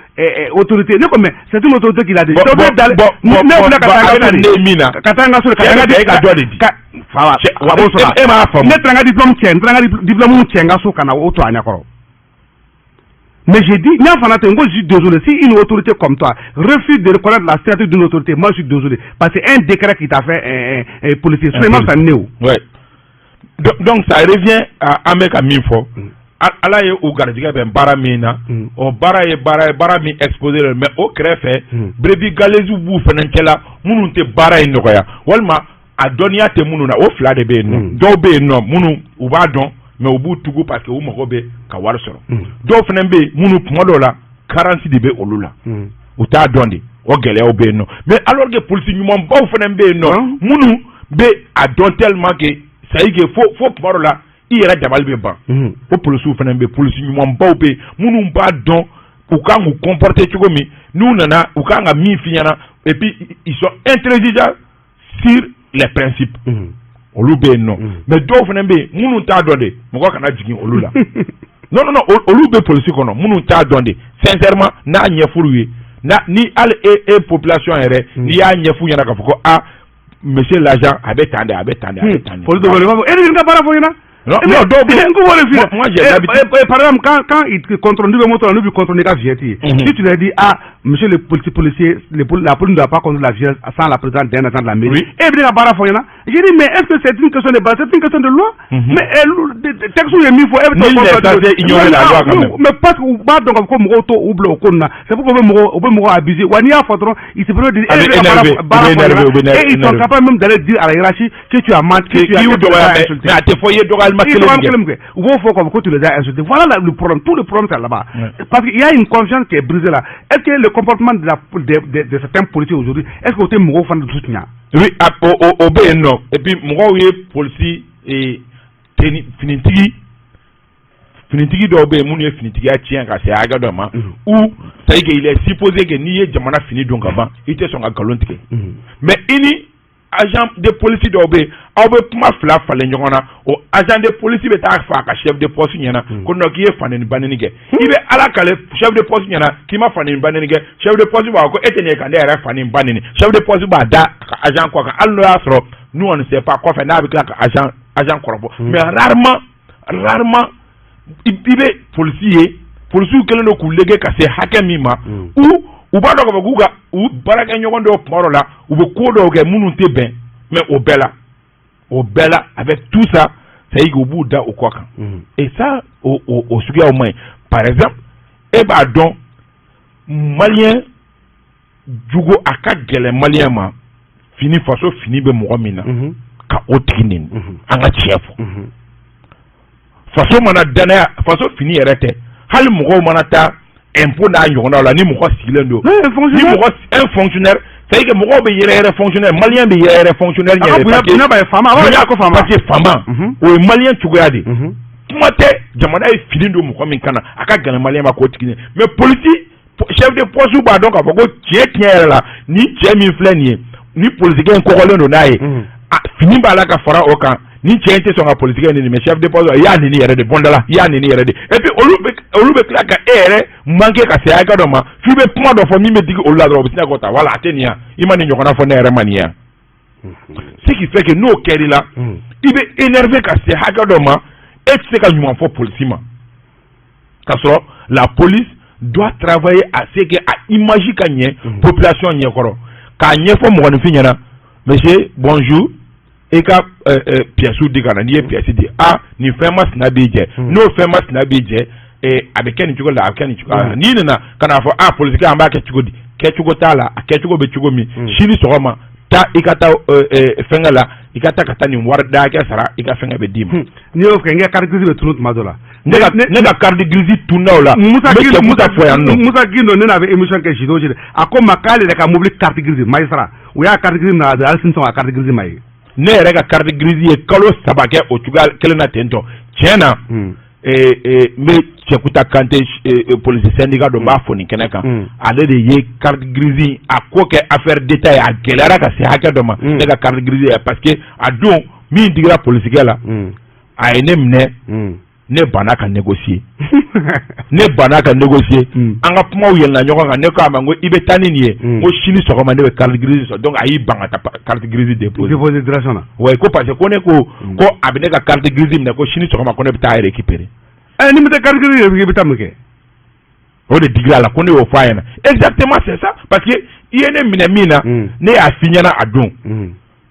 Speaker 1: autorité. Ne ko mais c'est une autorité qui l'a dit.
Speaker 2: Bon,
Speaker 1: C'est
Speaker 2: bon,
Speaker 1: obligé d'aller
Speaker 2: bon,
Speaker 1: ne
Speaker 2: bon,
Speaker 1: filɛ ka
Speaker 2: bon,
Speaker 1: taa
Speaker 2: a
Speaker 1: n ka
Speaker 2: bɛna
Speaker 1: so de.
Speaker 2: ne min na.
Speaker 1: Ka taa n ka so de, ka taa n ka
Speaker 2: E ka dɔ de di.
Speaker 1: Ka voilà, a b'o sɔrɔ.
Speaker 2: E m'a faamu.
Speaker 1: Ne taara n ka diplôme cɛ, n taara n ka diplôme cɛ n ka so ka na o to a ɲɛkɔrɔ. Mais j'ai dit, n y'a fana ten, ko je suis désolé, si une autorité comme toi refuse de reconnaître la signature d'une autorité, moi je suis désolé. Parce que un décret qui t'a fait un policier, sinon i ma fisa ni ne o.
Speaker 2: Ouais. Donc ça revient à an bɛ ka min fɔ. Ala ye u garijɛgɛ bɛn baara min na, o baara ye baara ye, baara min exposé la, mais o kɛrɛfɛ, brebis galeuses b'u fana cɛla minnu tɛ baara in nɔgɔya, walima a dɔnniya tɛ minnu na. O fila de bɛ yen nɔ. Dɔw bɛ yen nɔ minnu u b'a dɔn, mais u b'u tugu parce que u mago bɛ ka wari sɔrɔ. Dɔw fana bɛ yen minnu tuma dɔw la carence de bɛ olu la, u t'a dɔn de. O gɛlɛyaw bɛ yen nɔ. Mais alors que polisi ɲumanbaw fana bɛ yen nɔ minnu bɛ a dɔn tellement que c'est à dire que fo tuma dɔ la i yɛrɛ dabali bɛ ban. O polisiw fana bɛ yen, polisi ɲumanbaw bɛ yen minnu b'a dɔn u kan k'u comporter cogo min n'u nana, u kan ka min f'i ɲɛna, et puis ils sont intransigeants sur les principes. Olu bɛ yen nɔ. Mais dɔw fana bɛ yen minnu t'a dɔn de, mɔgɔ kana jigin olu la. Non, non, non, olu bɛ polisi kɔnɔ minnu t'a dɔn de. Sincèrement, n'a ɲɛf'olu ye na ni hali e population yɛrɛ, n'i y'a ɲɛf'u ɲɛna k'a fɔ ko ah, monsieur l'agent, a bɛ tan de, a bɛ tan de, a bɛ tan de.
Speaker 1: Polisi dɔw bɛ yen, u b'a fɔ e de ka baara fɔ ɲɛna.
Speaker 2: Non, non, dɔw bɛ
Speaker 1: yen. N ko de f'i
Speaker 2: Moi, j'ai l'habitude.
Speaker 1: Par exemple, quand ils te contrôlent, n'u bɛ moto la, n'u bɛ contrôler ka vignette ye. Si tu leur dis, ah, monsieur le policier, la police ne doit pas contrôler la vignette sans la présence d'un agent de la mairie. E bɛ ne ka baara fɔ ɲɛna. J'ai dit, mais est-ce que c'est une question de base, c'est une question de loi? Mais texte ye min fɔ, e bɛ
Speaker 2: Nul n'est censé ignorer la loi quand même.
Speaker 1: Mais parce que u b'a dɔn k'a fɔ ko mɔgɔw t'o u bila o ko nin na. C'est pourquoi u bɛ mɔgɔw abuser. Wa n'i y'a fɔ dɔrɔn, ils se peuvent dire, e
Speaker 2: A bɛ
Speaker 1: de bɛ ka
Speaker 2: énervé,
Speaker 1: baara
Speaker 2: u bɛ
Speaker 1: fɔ
Speaker 2: énervé, u bɛ
Speaker 1: ɲɛna. Et ils sont
Speaker 2: énervé.
Speaker 1: capables même d'aller dire à la hiérarchie que tu as menti, que tu as
Speaker 2: K'i y'u
Speaker 1: que tu les
Speaker 2: dɔgɔya,
Speaker 1: as
Speaker 2: mais
Speaker 1: insultés.
Speaker 2: mais a tɛ fɔ i ye dɔgɔyalima
Speaker 1: I
Speaker 2: kelen
Speaker 1: dɔgɔya
Speaker 2: min kɛ.
Speaker 1: Kelen min kɛ, u b'o fɔ k'a fɔ ko tu les as insultés. Voilà le problème. Tout le problème, c'est là-bas. Parce qu'il y a une confiance qui est brisée là. Est-ce que le comportement de certains policiers aujourd'hui, est-ce que o tɛ mɔgɔw fana dusu tiɲɛ?
Speaker 2: Oui, o bɛ yen nɔ. Et puis mɔgɔw ye polisi tenue finitigi dɔw bɛ yen minnu ye finitigiya tiɲɛ ka se hakɛ dɔ ma, ou c'est à dire que il est supposé que n'i ye jamana fini don ka ban, i tɛ sɔn ka nkalon tigɛ. Mais i ni agent de police dɔw bɛ yen, aw bɛ kuma fila falen ɲɔgɔn na, o agent de police bɛ taa fɔ a ka chef de poste ɲɛna ko non, k'i ye faneni baneni kɛ. I bɛ Ala kale chef de poste ɲɛna k'i ma faneni baneni kɛ. Chef de poste b'a fɔ ko e tɛ nin ye ka ne yɛrɛ fani ba neni. Chef de poste b'a da a ka agent kɔ kan, hali n'o y'a sɔrɔ nous on ne sait pas kɔfɛ n'a bɛ tila ka agent kɔrɔfɔ. Mais rarement, rarement i bɛ polisi ye, polisiw kɛlen don k'u lege ka se hakɛ min ma, ou u b'a dɔn k'a fɔ k'u ka u baarakɛɲɔgɔn dɔw tuma dɔ la u bɛ ko dɔw kɛ minnu tɛ bɛn, mais o bɛɛ la, avec tout ça, c'est à dire u b'u da o kɔ kan. Et ça, o suguyaw man ɲi. Par exemple, e b'a dɔn maliyɛn jugo a ka gɛlɛn maliyɛn ma, fini faso fini bɛ mɔgɔ min na ka o tigi neni. An ka tiɲɛ fɔ, faso mana danaya faso fini yɛrɛ tɛ, hali mɔgɔw mana taa Impôt n'a ɲɔgɔnnaw la, ni mɔgɔ sigilen don, ni mɔgɔ, un fonctionnaire, c'est à dire que mɔgɔw bɛ yɛrɛ yɛrɛ fonctionnaire, malien bɛ yɛrɛ yɛrɛ fonctionnaire ɲɛ.
Speaker 1: Parce que bonya b'a ye, faama, a b'a ko faama.
Speaker 2: Parce que faama, o ye malien cogoya de ye. Kuma tɛ jamana ye fini don mɔgɔ min kan na, a ka gɛlɛn malien ma k'o tigi ɲɛ. Mais polisi chef de poste b'a dɔn k'a fɔ ko tiɲɛ tiɲɛ yɛrɛ la, ni cɛ min filɛ nin ye, ni polisikɛ in kɔgɔlen don n'a ye, fini b'a la ka fara o kan, ni cɛ in tɛ sɔn ka polisikɛ nin, mais chef de poste, i y'a nini yɛrɛ de, bɔnda la, i y'a nini yɛrɛ de. Et puis olu bɛ tila ka e yɛrɛ manquer ka se hakɛ dɔ ma, f'i bɛ kuma dɔ fɔ min bɛ digi olu la dɔrɔn, u bɛ sin k'o ta. Wala a tɛ nin yan, i ma nin ɲɔgɔnna fɔ ne yɛrɛ ma nin yan. Ce qui fait que n'o kɛr'i la, i bɛ énervé ka se hakɛ dɔ ma, e tɛ se ka ɲuman fɔ polisi ma, k'a sɔrɔ la police doit travailler à ce que a image ka ɲɛ population ɲɛkɔrɔ, k'a ɲɛfɔ mɔgɔninfin ɲɛna: monsieur, bonjour, i ka pièce di ka na. N'i ye pièce di, ah, nin fɛn masina b'i jɛ, n'o fɛn masina b'i jɛ, a bɛ kɛ nin cogo la, a bɛ kɛ nin cogo la. N'i nana ka n'a fɔ: ah, polisikɛ, an b'a kɛ cogo di? Kɛcogo t'a la, a kɛcogo bɛ cogo min, sini sɔgɔma, taa i ka taa fɛnkɛ la, i ka taa ka taa nin wari da hakɛ sara, i ka fɛnkɛ bɛ d'i ma.
Speaker 1: N'i y'o kɛ, n ka carte grise bɛ tunun tuma dɔ la.
Speaker 2: Ne ka carte grise tunna o la.
Speaker 1: Musa
Speaker 2: N bɛ cɛ Musa fɔ yan nɔ.
Speaker 1: Musa Gindo, ne n'a bɛ émission kɛ jeudi o jeudi, a ko n ma k'ale yɛrɛ ka mobili carte grise, magistrat, u y'a carte grise minɛ, hali sini sɔn ka carte grise ma ye.
Speaker 2: Ne yɛrɛ ka carte grise ye kalo 3 kɛ o cogoya kelen na ten tɔ. Tiɲɛ na, n bɛ Cɛkuta Kante, polisi syndicat dɔ, n b'a fɔ nin kɛnɛ kan, ale de ye carte grise a ko kɛ affaire d'état ye. A gɛlɛyara ka se hakɛ dɔ ma, ne ka carte grise ye, parce que a don min digira polisikɛ la, a ye ne minɛ, ne banna ka négocier, ne banna ka négocier. An ka kumaw yɛlɛnna ɲɔgɔn kan, ne ko a ma, n ko i bɛ taa ni nin ye, n ko sini sɔgɔma ne bɛ carte grise sɔrɔ. Donc a y'i ban ka taa carte grise déposer.
Speaker 1: Déposer direction na.
Speaker 2: Ouais, ko parce que ko ne ko ko a bɛ ne ka carte grise minɛ, ko sini sɔgɔma ko ne bɛ taa récupérer.
Speaker 1: Ɛ, ni ma taa carte grise i bɛ taa mun kɛ?
Speaker 2: O de digira a la ko ne y'o fɔ a ɲɛna. Exactement, c'est ça, parce que i ye ne minɛ min na, ne y'a f'i ɲɛna a don,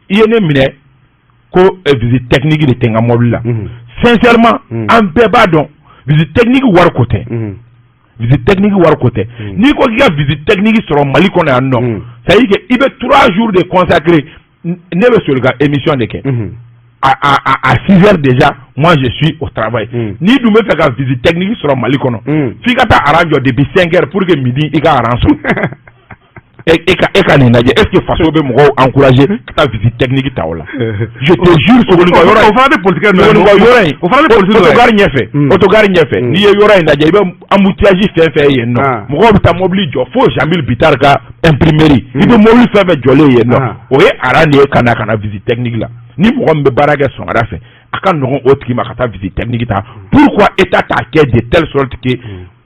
Speaker 2: i ye ne minɛ ko visite technique de tɛ n ka mobili la. Sincèrement, an bɛɛ b'a dɔn, visite technique wari ko tɛ, visite technique wari ko tɛ. N'i ko k'i ka visite technique sɔrɔ Mali kɔnɔ yan nɔ, c'est à dire que i bɛ 3 jours de consacrer. Ne bɛ soli ka émission de kɛ à 6 heures déjà, moi je suis au travail. N'i dun bɛ fɛ ka visite technique sɔrɔ Mali kɔnɔ, f'i ka taa rang jɔ depuis 5 heures pour que midi i ka rang sɔrɔ. E ka nin lajɛ, est ce que faso bɛ mɔgɔw encourager ka taa visite technique ta o la? Je te jure, Sogonikɔ yɔrɔ in,
Speaker 1: O fana tɛ politique.
Speaker 2: Sogonikɔ yɔrɔ in,
Speaker 1: O fana tɛ politique.
Speaker 2: Autogare ɲɛfɛ, autogare ɲɛfɛ, n'i ye yɔrɔ in lajɛ, i bɛ embouteillage fɛn fɛn ye yen nɔ, mɔgɔw bɛ taa mobili jɔ fo Jamil Bitar ka imprimerie, i bɛ mobili fɛn fɛn jɔlen yen nɔ, o ye rang de ye ka na visite technique la. Ni mɔgɔ min bɛ baara kɛ sɔgɔmada fɛ, a ka nɔgɔn o tigi ma ka taa visite technique ta. Pourquoi État t'a kɛ de telle sorte que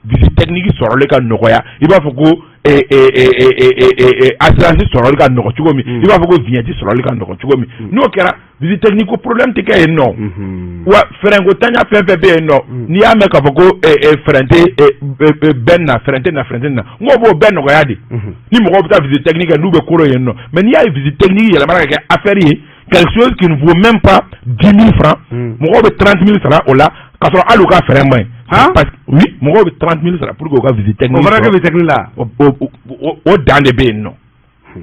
Speaker 2: visite technique sɔrɔli ka nɔgɔya, i b'a fɔ ko assurance sɔrɔli ka nɔgɔ cogo min, i b'a fɔ ko vignette sɔrɔli ka nɔgɔ cogo min? N'o kɛra, visite technique ko problème tɛ kɛ yen nɔ. Wa frein ko tanya fɛn fɛn bɛ yen nɔ, n'i y'a mɛn k'a fɔ ko frein tɛ bɛn na, frein tɛ na, frein tɛ na, n ko b'o bɛɛ nɔgɔya de ni mɔgɔw bɛ taa visite technique kɛ, n'u bɛ koro yen nɔ. Mais n'i y'a ye visite technique yɛlɛmana ka kɛ affaire ye, quelque chose qui ne vaut même pas 10 000 francs, mɔgɔw bɛ 30 000 sara o la, k'a sɔrɔ hali u ka frein man ɲi. Parce que oui, mɔgɔw bɛ 30 000 sara pour que u ka visite technique.
Speaker 1: O fana kɛ visite technique la.
Speaker 2: O dan de bɛ yen nɔ.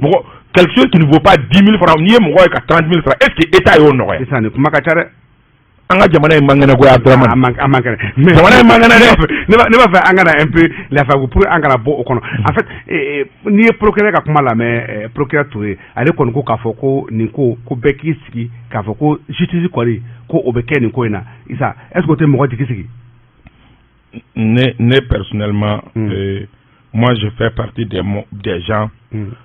Speaker 2: Mɔgɔ, quelque chose qui ne vaut pas 10 000 francs, n'i ye mɔgɔ ye ka 30 000 sara, est ce que État y'o nɔgɔya?
Speaker 1: Sisan nin kuma ka ca dɛ.
Speaker 2: An ka jamana in man kɛnɛ ko Abdramane.
Speaker 1: A man kɛnɛ.
Speaker 2: Jamana in man kɛnɛ dɛ.
Speaker 1: Ne b'a fɛ an ka na un peu Lafiyabugu pour an kana bɔ o kɔnɔ. En fait, n'i ye procureur ka kuma lamɛn, procureur Touré, ale kɔni ko k'a fɔ ko nin ko ko bɛɛ k'i sigi k'a fɔ ko justice kɔni ko o bɛ kɛ nin ko in na. Isa, est ce que o tɛ mɔgɔ jigi sigi?
Speaker 2: Ne personnellement, moi je fais partie des gens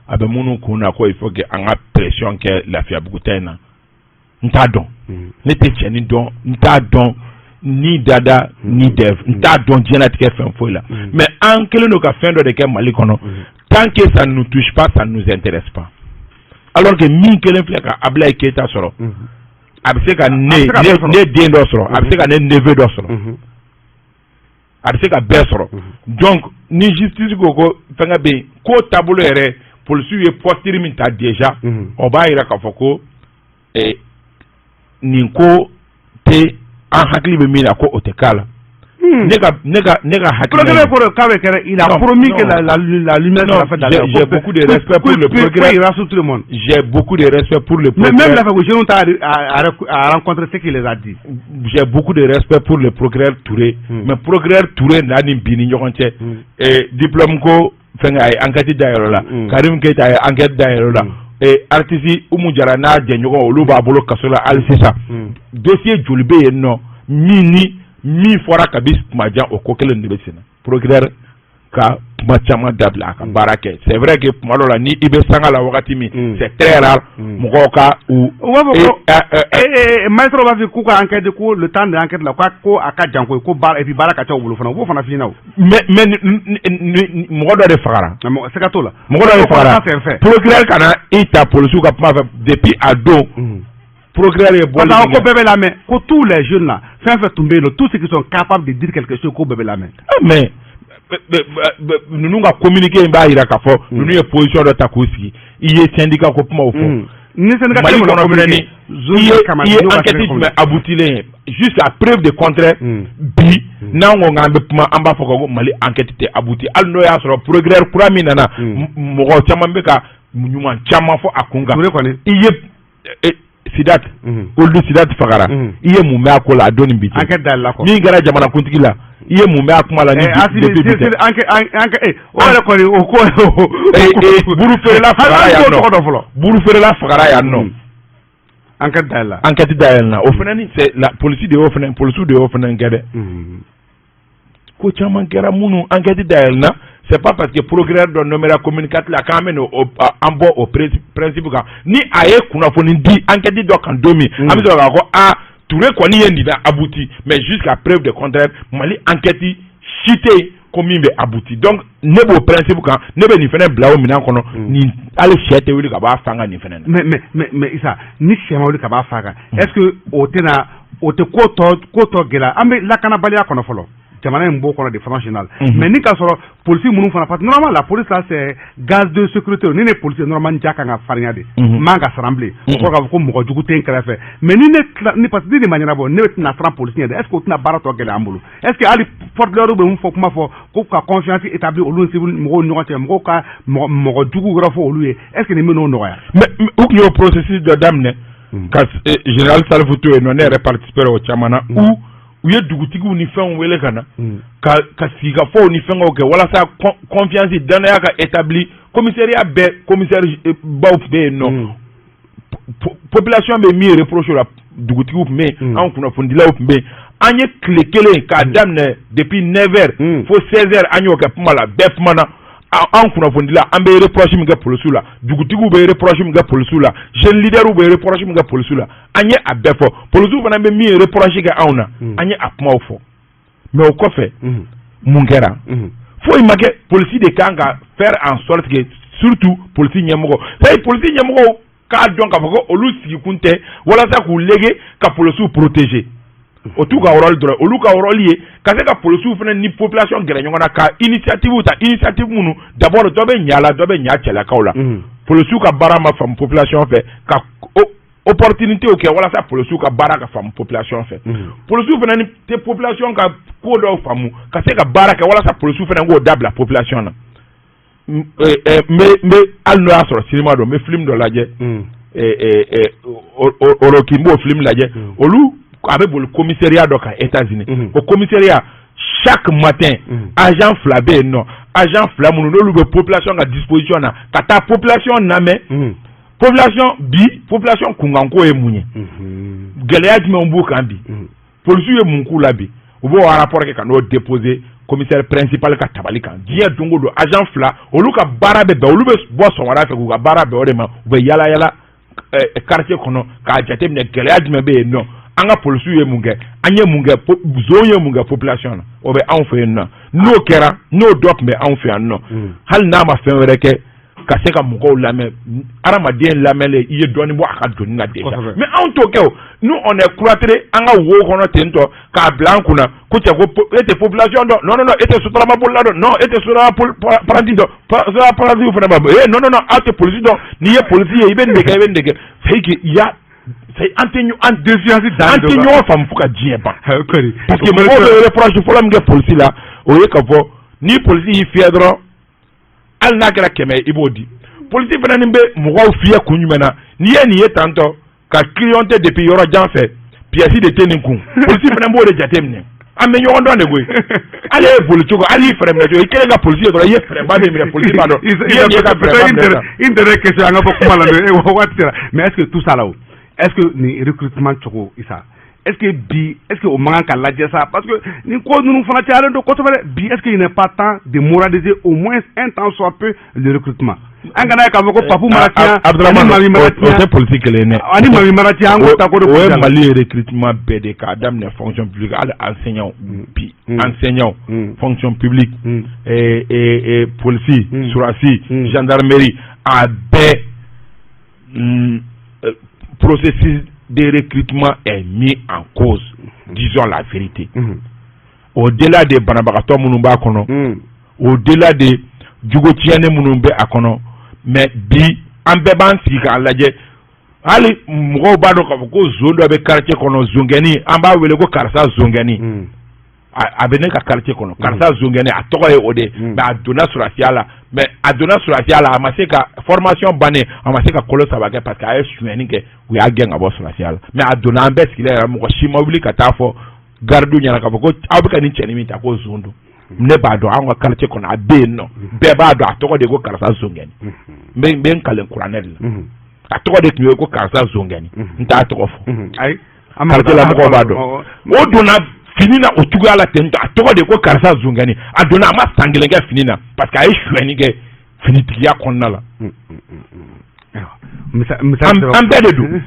Speaker 2: a bɛ minnu kun na ko il faut que an ka pression kɛ Lafiyabugu ta in na. N t'a dɔn, ne tɛ cɛnin dɔn, n t'a dɔn ni dada ni dɛv, n t'a dɔn diɲɛlatigɛ fɛn foyi la. Mais an kɛlen don ka fɛn dɔ de kɛ Mali kɔnɔ: tant que ça ne nous touche pas, ça ne nous intéresse pas. Alors que min kelen filɛ ka Ablaye Keyita sɔrɔ, a bɛ se ka ne den dɔ sɔrɔ, a bɛ se ka ne neveu dɔ sɔrɔ, a bɛ se ka bɛɛ sɔrɔ. Donc ni justice ko ko fɛnkɛ bɛ yen, ko taabolo yɛrɛ, polisiw ye posture min ta déjà, o b'a yira k'a fɔ ko nin ko tɛ an hakili bɛ min na ko o tɛ k'a la. Ne ka hakilina.
Speaker 1: Procureur ko k'a bɛ kɛra, il a promis que la lumière sera faite.
Speaker 2: J'ai beaucoup de respect pour le procureur.
Speaker 1: Il rassure tout le monde.
Speaker 2: J'ai beaucoup de respect pour le
Speaker 1: procureur. Mais même la fois que Jeunes a rencontré ce qu'il les a dit.
Speaker 2: J'ai beaucoup de respect pour le procureur Touré. Mais procureur Touré n'a ni bi ni ɲɔgɔn cɛ. Diplôme ko fɛngɛ, a ye enquête dayɛlɛ o la. Karim Keita, a ye enquête dayɛlɛ o la. Artiste Umu Jara n'a jɛɲɔgɔn, olu b'a bolo kaso la hali sisan. Dossier joli bɛ yen nɔ min ni min fɔra kabi kuma jan, o ko kelen de bɛ sen na? Procureur ka kuma caman dabila, a ka baara kɛ. C'est vrai que kuma dɔ la, ni i bɛ sanga la wagati min, c'est très rare mɔgɔw ka u.
Speaker 1: U b'a fɔ ko magistrat b'a fɔ k'u ka enquête, ko le temps de enquête la, ko a ka jan koyi, ko baara et puis baara ka ca u bolo fana, u b'o fana f'i ɲɛna o.
Speaker 2: Mais mɔgɔ dɔ de fagara.
Speaker 1: Siga t'o la.
Speaker 2: Mɔgɔ dɔ de fagara, procureur kana i ta polisiw ka kuma fɛ depuis a don. Procureur ye bɔli.
Speaker 1: Parce que ko bɛɛ bɛ lamɛn, ko tous les jeunes là, fɛn fɛn tun bɛ yen nɔ, tous ceux qui sont capables de dire quelque chose, ko bɛɛ bɛ lamɛn.
Speaker 2: Mais ninnu ka communiqué in b'a jira k'a fɔ ninnu ye position dɔ ta k'u sigi. I ye syndicat ko kumaw fɔ.
Speaker 1: Ni syndicat.
Speaker 2: Mali kɔnɔ fɛnɛ ni i ye enquête jumɛn aboutilen ye? Jusqu'à preuve de contraire, bi n'an ko k'an bɛ kuma, an b'a fɔ ko Mali enquête tɛ abouti, hali n'o y'a sɔrɔ procureur kura min nana, mɔgɔ caman bɛ ka ɲuman caman fɔ a kun kan. I ye Sidat, Olu Sidat fagara, i ye mun mɛn a ko la a don ni bi
Speaker 1: cɛ? Enquête dayɛlɛla kɔ.
Speaker 2: Min kɛra jamanakuntigi la, i ye mun mɛn a kuma la ni
Speaker 1: depuis bi tɛ? Enquête o yɛrɛ kɔni, o ko.
Speaker 2: Buru feerela fagara yan nɔ, buru feerela fagara yan nɔ.
Speaker 1: Enquête dayɛlɛla.
Speaker 2: Enquête dayɛlɛla, o fana ni c'est la police de y'o fana, polisiw de y'o fana kɛ dɛ. Ko caman kɛra minnu enquête dayɛlɛna. C'est pas parce que procureur dɔ nommera communicateur la k'an bɛ an bɔ o principe kan. Ni a ye kunnafoni di enquête dɔ kan don min, an bɛ sɔrɔ k'a fɔ aa, Touré kɔni ye nin na abouti. Mais jusqu'à preuve de contraire, Mali enquête si tɛ yen ko min bɛ abouti. Donc ne b'o principe kan, ne bɛ nin fana bila o minɛn kɔnɔ. Nin hali sɛ tɛ wuli ka bɔ a fan kan nin fana na.
Speaker 1: Mais Isa, ni sɛ ma wuli ka bɔ a fa kan, est ce que o tɛna o tɛ ko tɔ gɛlɛya? An bɛ lakanabaliya kɔnɔ fɔlɔ, jamana in b'o kɔnɔ de façon générale. Mais ni ka sɔrɔ polisi minnu fana, parce que normalement la police là, c'est gage de sécurité. Ni ne polisi, normalement ja kan ka farinya de, man ka siran bilen. O kɔrɔ k'a fɔ ko mɔgɔ jugu tɛ n kɛrɛfɛ. Mais ni ne tila ni, parce que ni nin ma ɲɛnabɔ, ne tɛna siran polisi ɲɛ dɛ. Est ce que o tɛna baara tɔ gɛlɛya an bolo? Est ce que hali force de l'ordre bɛ mun fɔ, kuma fɔ ko ka confiance établir olu ni civil mɔgɔw ni ɲɔgɔn cɛ, mɔgɔw ka mɔgɔ jugu yɔrɔ fɔ olu ye, est ce que nin bɛ n'o nɔgɔya?
Speaker 2: Mais u tun y'o processus dɔ daminɛ ka général Salifu to yen nɔ, ne yɛrɛ participé o caman na. U ye dugutigiw ni fɛnw wele ka na ka sigikafɔw ni fɛngɛw kɛ walasa confiance, danaya ka établi. Commissariat bɛɛ, commissaire baw tun bɛ yen nɔ, population bɛ min reproche la, dugutigiw tun bɛ yen, anw kunnafonidilaw tun bɛ yen. An ye tile kelen k'a daminɛ depuis 9 heures fo 16 heures, an y'o kɛ kuma la, bɛɛ kumana. An kunnafonidila, an bɛ reproche min kɛ polisiw la, dugutigiw bɛ reproche min kɛ polisiw la, jeune leaderw bɛ reproche min kɛ polisiw la, an ye a bɛɛ fɔ. Polisiw fana bɛ min reproche kɛ anw na, an ye a kumaw fɔ. Mais o kɔfɛ, mun kɛra? Foyi ma kɛ. Polisi de kan ka faire en sorte que, surtout polisi ɲɛmɔgɔ, c'est à dire polisi ɲɛmɔgɔw k'a dɔn k'a fɔ ko olu sigikun tɛ walasa k'u léguer ka polisiw protéger. O t'u ka rôle dɔrɔn. Olu ka rôle ye ka se ka polisiw fana ni population gɛrɛ ɲɔgɔn na, ka initiative ta, initiative minnu d'abord dɔ bɛ ɲa la, dɔ bɛ ɲa cɛlakaw la. Polisiw ka baara ma faamu population fɛ, ka opportunité kɛ walasa polisiw ka baara ka faamu population fɛ. Polisiw fana ni tɛ population ka ko dɔw faamu, ka se ka baara kɛ walasa polisiw fana k'o dabila population na. N bɛ hali n'o y'a sɔrɔ cinéma don, n bɛ film dɔ lajɛ, Oroki, n b'o film lajɛ. Olu a bɛ boli commissariat dɔ kan États-Unis. O commissariat, chaque matin, agent fila bɛ yen nɔ, agent fila minnu n'olu bɛ population ka disposition na ka taa population lamɛn. Population bi, population kunkanko ye mun ye? Gɛlɛya jumɛn b'u kan bi? Polisiw ye mun k'u la bi? U b'o rapport kɛ ka n'o déposer commissaire principal ka tabali kan. Diɲɛ don o don, agent fila, olu ka baara bɛ bɛn, olu bɛ bɔ sɔgɔmada fɛ k'u ka baara bɛn o de ma. U bɛ yala yala quartier kɔnɔ k'a jateminɛ gɛlɛya jumɛn bɛ yen nɔ, an ka polisiw ye mun kɛ, an ye mun kɛ, zon ye mun kɛ population na. O bɛ anw fɛ yen nɔ. N'o kɛra, n'o dɔ tun bɛ anw fɛ yan nɔ, hali n'a ma fɛn wɛrɛ kɛ, ka se ka mɔgɔw lamɛn, hadamaden lamɛnlen, i ye dɔɔnin bɔ a ka doni na déjà. Mais anw t'o kɛ o. Nous, on est cloîtré an ka wo kɔnɔ ten tɔ, k'a bila an kunna ko cɛ ko e tɛ population dɔn, non non non, e tɛ sotarama bolila dɔn, non, e tɛ sotarama paranti dɔn, sotarama paranti fana b'a eh non non non, aw tɛ polisi dɔn, n'i ye polisi ye i bɛ nin de kɛ, i bɛ nin de kɛ. C'est que il y a, C'est an tɛ an
Speaker 1: défiance
Speaker 2: dan, an tɛ ɲɔgɔn faamu fo ka diɲɛ ban, parce que mɔgɔw bɛ reproche fɔlɔ min kɛ polisi la, o ye ka fɔ ni polisi y'i fiyɛ dɔrɔn, hali n'a kɛra 100 ye, i b'o di. Polisi fana ni bɛ mɔgɔw fiyɛ kun jumɛn na? N'i ye nin ye tantɔ ka clignoter depuis yɔrɔ jan fɛ, pièce de tɛ nin kun. Polisi fana b'o de jateminɛ. An bɛ ɲɔgɔn dɔn de koyi. Hali e boli cogo, hali i fɛrɛ minɛ cogo, i kɛlen ka polisi ye dɔrɔn, i ye fɛrɛba min minɛ, polisi b'a dɔn i ye nin ye ka fɛrɛba minɛ sisan.
Speaker 1: Une dernière question, an ka bɔ kuma la, mais waati sera. Mais est-ce que tout ça là, o est-ce que nin recrutement cogo, Isa, est-ce que bi, est-ce que o man kan ka lajɛ sa? Parce que nin ko ninnu fana cayalen don kosɛbɛ dɛ bi. Est-ce qu'il n'est pas temps de moraliser au moins un temps soit peu le recrutement? An kana ye k'a fɔ ko Papu mana tiɲɛ,
Speaker 2: Abdramane,
Speaker 1: ani Mami mana
Speaker 2: o tɛ politique kelen ye dɛ.
Speaker 1: Ani Mami mana tiɲɛ, an k'o ta ko de.
Speaker 2: O ye Mali recrutement bɛɛ de, k'a daminɛ fonction publique, hali enseignant bi, enseignant, fonction publique, polisi, surasi, gendarmerie, a bɛɛ processus de recrutement est mis en cause, disons la vérité. Au-delà de banabagatɔ minnu b'a kɔnɔ, au-delà de jogo tiɲɛnen minnu bɛ a kɔnɔ, mais bi an bɛɛ b'an sigi k'a lajɛ. Hali mɔgɔw b'a dɔn k'a fɔ ko zon dɔ bɛ quartier kɔnɔ, zonkɛni, an b'a wele ko karisa zonkɛni. A bɛ ne ka quartier kɔnɔ, karisa zonkɛni, a tɔgɔ ye o de ye. Mais a donna surasiya la, mais a donna surasiya la, a ma se ka formation bannen, a ma se ka kalo 3 kɛ, parce que a ye sonyɛni kɛ, u y'a gɛn ka bɔ surasiya la. Mais a donna, an bɛɛ sigilen yɛrɛ, mɔgɔ si ma wuli ka taa fɔ garde ɲɛna k'a fɔ ko aw bɛ ka nin cɛnin min ta ko zon don. Ne b'a dɔn, anw ka quartier kɔnɔ, a bɛ yen nɔ, bɛɛ b'a dɔn, a tɔgɔ de ye ko karisa zonkɛni. N bɛ n kalen kuranɛ de la, a tɔgɔ de tun ye ko karisa zonkɛni. N t'a tɔgɔ fɔ.
Speaker 1: Ayi.
Speaker 2: Quartier la mɔgɔw b'a dɔn. O donna fini na o cogoya la ten tɔ, a tɔgɔ de ko karisa zonkɛni. A donna, a ma san 1 kɛ fini na, parce que a ye sonyɛni kɛ finitigiya kɔnɔna la. An bɛɛ de don,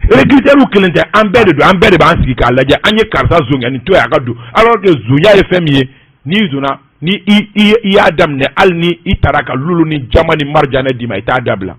Speaker 2: recruteurs kelen tɛ, an bɛɛ de don. An bɛɛ de b'an sigi k'a lajɛ, an ye karisa zonkɛni to yen a ka don, alors que zonya ye fɛn min ye, n'i donna, ni i y'a daminɛ, hali ni i taara ka lulu ni jama ni marijanɛ d'i ma, i t'a dabila.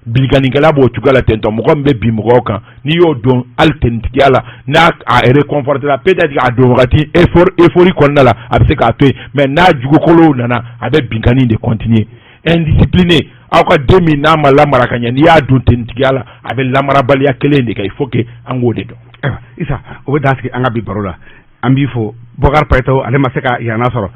Speaker 2: Binkannikɛla b'o cogoya la ten tɔ. Mɔgɔ min bɛ bin mɔgɔw kan, n'i y'o don hali tenitigiya la, n'a a réconforté la, peut-être a don wagati euphorie kɔnɔna la, a bɛ se k'a to yen, mais n'a jugukolow nana, a bɛ binkanni de continuer. Indiscipliné, aw ka den min n'a ma lamara ka ɲɛ, n'i y'a don tenitigiya la, a bɛ lamarabaliya kelen de kɛ. Il faut que an k'o de dɔn.
Speaker 1: Ayiwa Isa, o bɛ dan sigi an ka bi baro la. An b'i fo. Bɔkari Payitaho, ale ma se ka yanna sɔrɔ.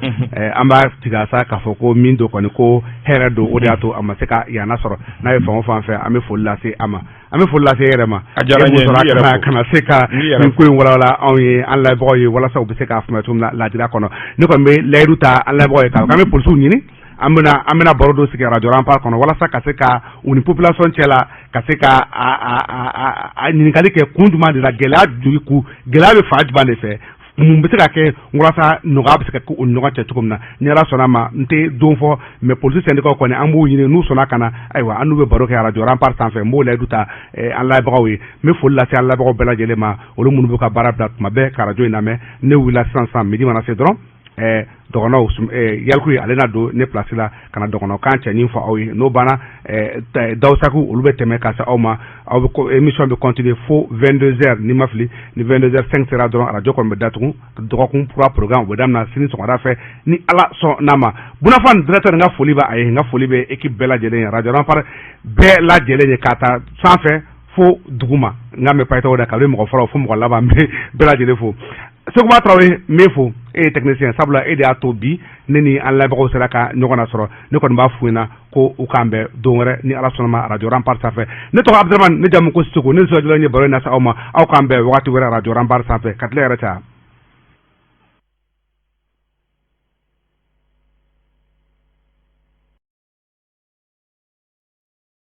Speaker 1: An b'a tigɛ sa k'a fɔ ko min don kɔni, ko hɛrɛ don, o de y'a to a ma se ka yanna sɔrɔ. N'a ye fan o fan fɛ, an bɛ foli lase a ma, an bɛ foli lase e yɛrɛ ma.
Speaker 2: A diyara n ye, n b'i yɛrɛ fo.
Speaker 1: Ka na se ka nin ko in walawala anw ye, an lamɛnbagaw ye, walasa u bɛ se k'a faamuya cogo min na ladira kɔnɔ. Ne kɔni bɛ layidu ta an lamɛnbagaw ye k'a fɔ k'an bɛ polisiw ɲini, an bɛna baro dɔ sigi radio Rempart kɔnɔ, walasa ka se ka u ni population cɛ la, ka se ka a ɲininkali kɛ kun jumɛn de la, gɛlɛya joli ku, gɛlɛya bɛ fan jumɛn de fɛ, mun bɛ se ka kɛ walasa nɔgɔya bɛ se ka kɛ u ni ɲɔgɔn cɛ cogo min na. Ni Ala sɔnna a ma, n tɛ don fɔ, mais polisi syndicat kɔni, an b'u ɲini, n'u sɔnna ka na, ayiwa, an n'u bɛ baro kɛ radio Rempart sanfɛ. N b'o layidu ta an lamɛnbagaw ye. N bɛ foli lase an lamɛnbagaw bɛɛ lajɛlen ma, olu minnu bɛ ka baara bila tuma bɛɛ ka radio in lamɛn. Ne wulila sisan sisan, midi mana se dɔrɔn, dɔgɔnɔw Yaliku ale na don ne place la ka na dɔgɔnɔkan cɛɲi fɔ aw ye. N'o banna, Dawusaku olu bɛ tɛmɛ ka se aw ma. Aw bɛ émission bɛ continuer fo 22 heures. Ni ma fili, ni 22 heures 5 sera dɔrɔn, radio kɔni bɛ datugu. Dɔgɔkun kura programme o bɛ daminɛ sini sɔgɔmada fɛ, ni Ala sɔnn'a ma. Bunafan directeur, n ka foli bɛ a ye, n ka foli bɛ équipe bɛɛ lajɛlen ye, radio Rempart bɛɛ lajɛlen ye, k'a ta sanfɛ fo duguma. N ka mɛn Payitaho da, kabini mɔgɔ fɔlɔ fo mɔgɔ laban, n bɛ bɛɛ lajɛlen fo. Seguba Tarawele, n b'e fo, e ye technicien, sabula e de y'a to bi ne ni an lamɛnbagaw sera ka ɲɔgɔn nasɔrɔ. Ne kɔni b'a f'u ɲɛna ko u k'an bɛn don wɛrɛ, ni Ala sɔnna ma, radio Rempart sanfɛ. Ne tɔgɔ Abdramane, ne jamu ko Sisoko. Ne ni Sojɔ ye baro in lase aw ma. Aw k'an bɛn wagati wɛrɛ radio Rempart sanfɛ. Ka tile yɛrɛ caya.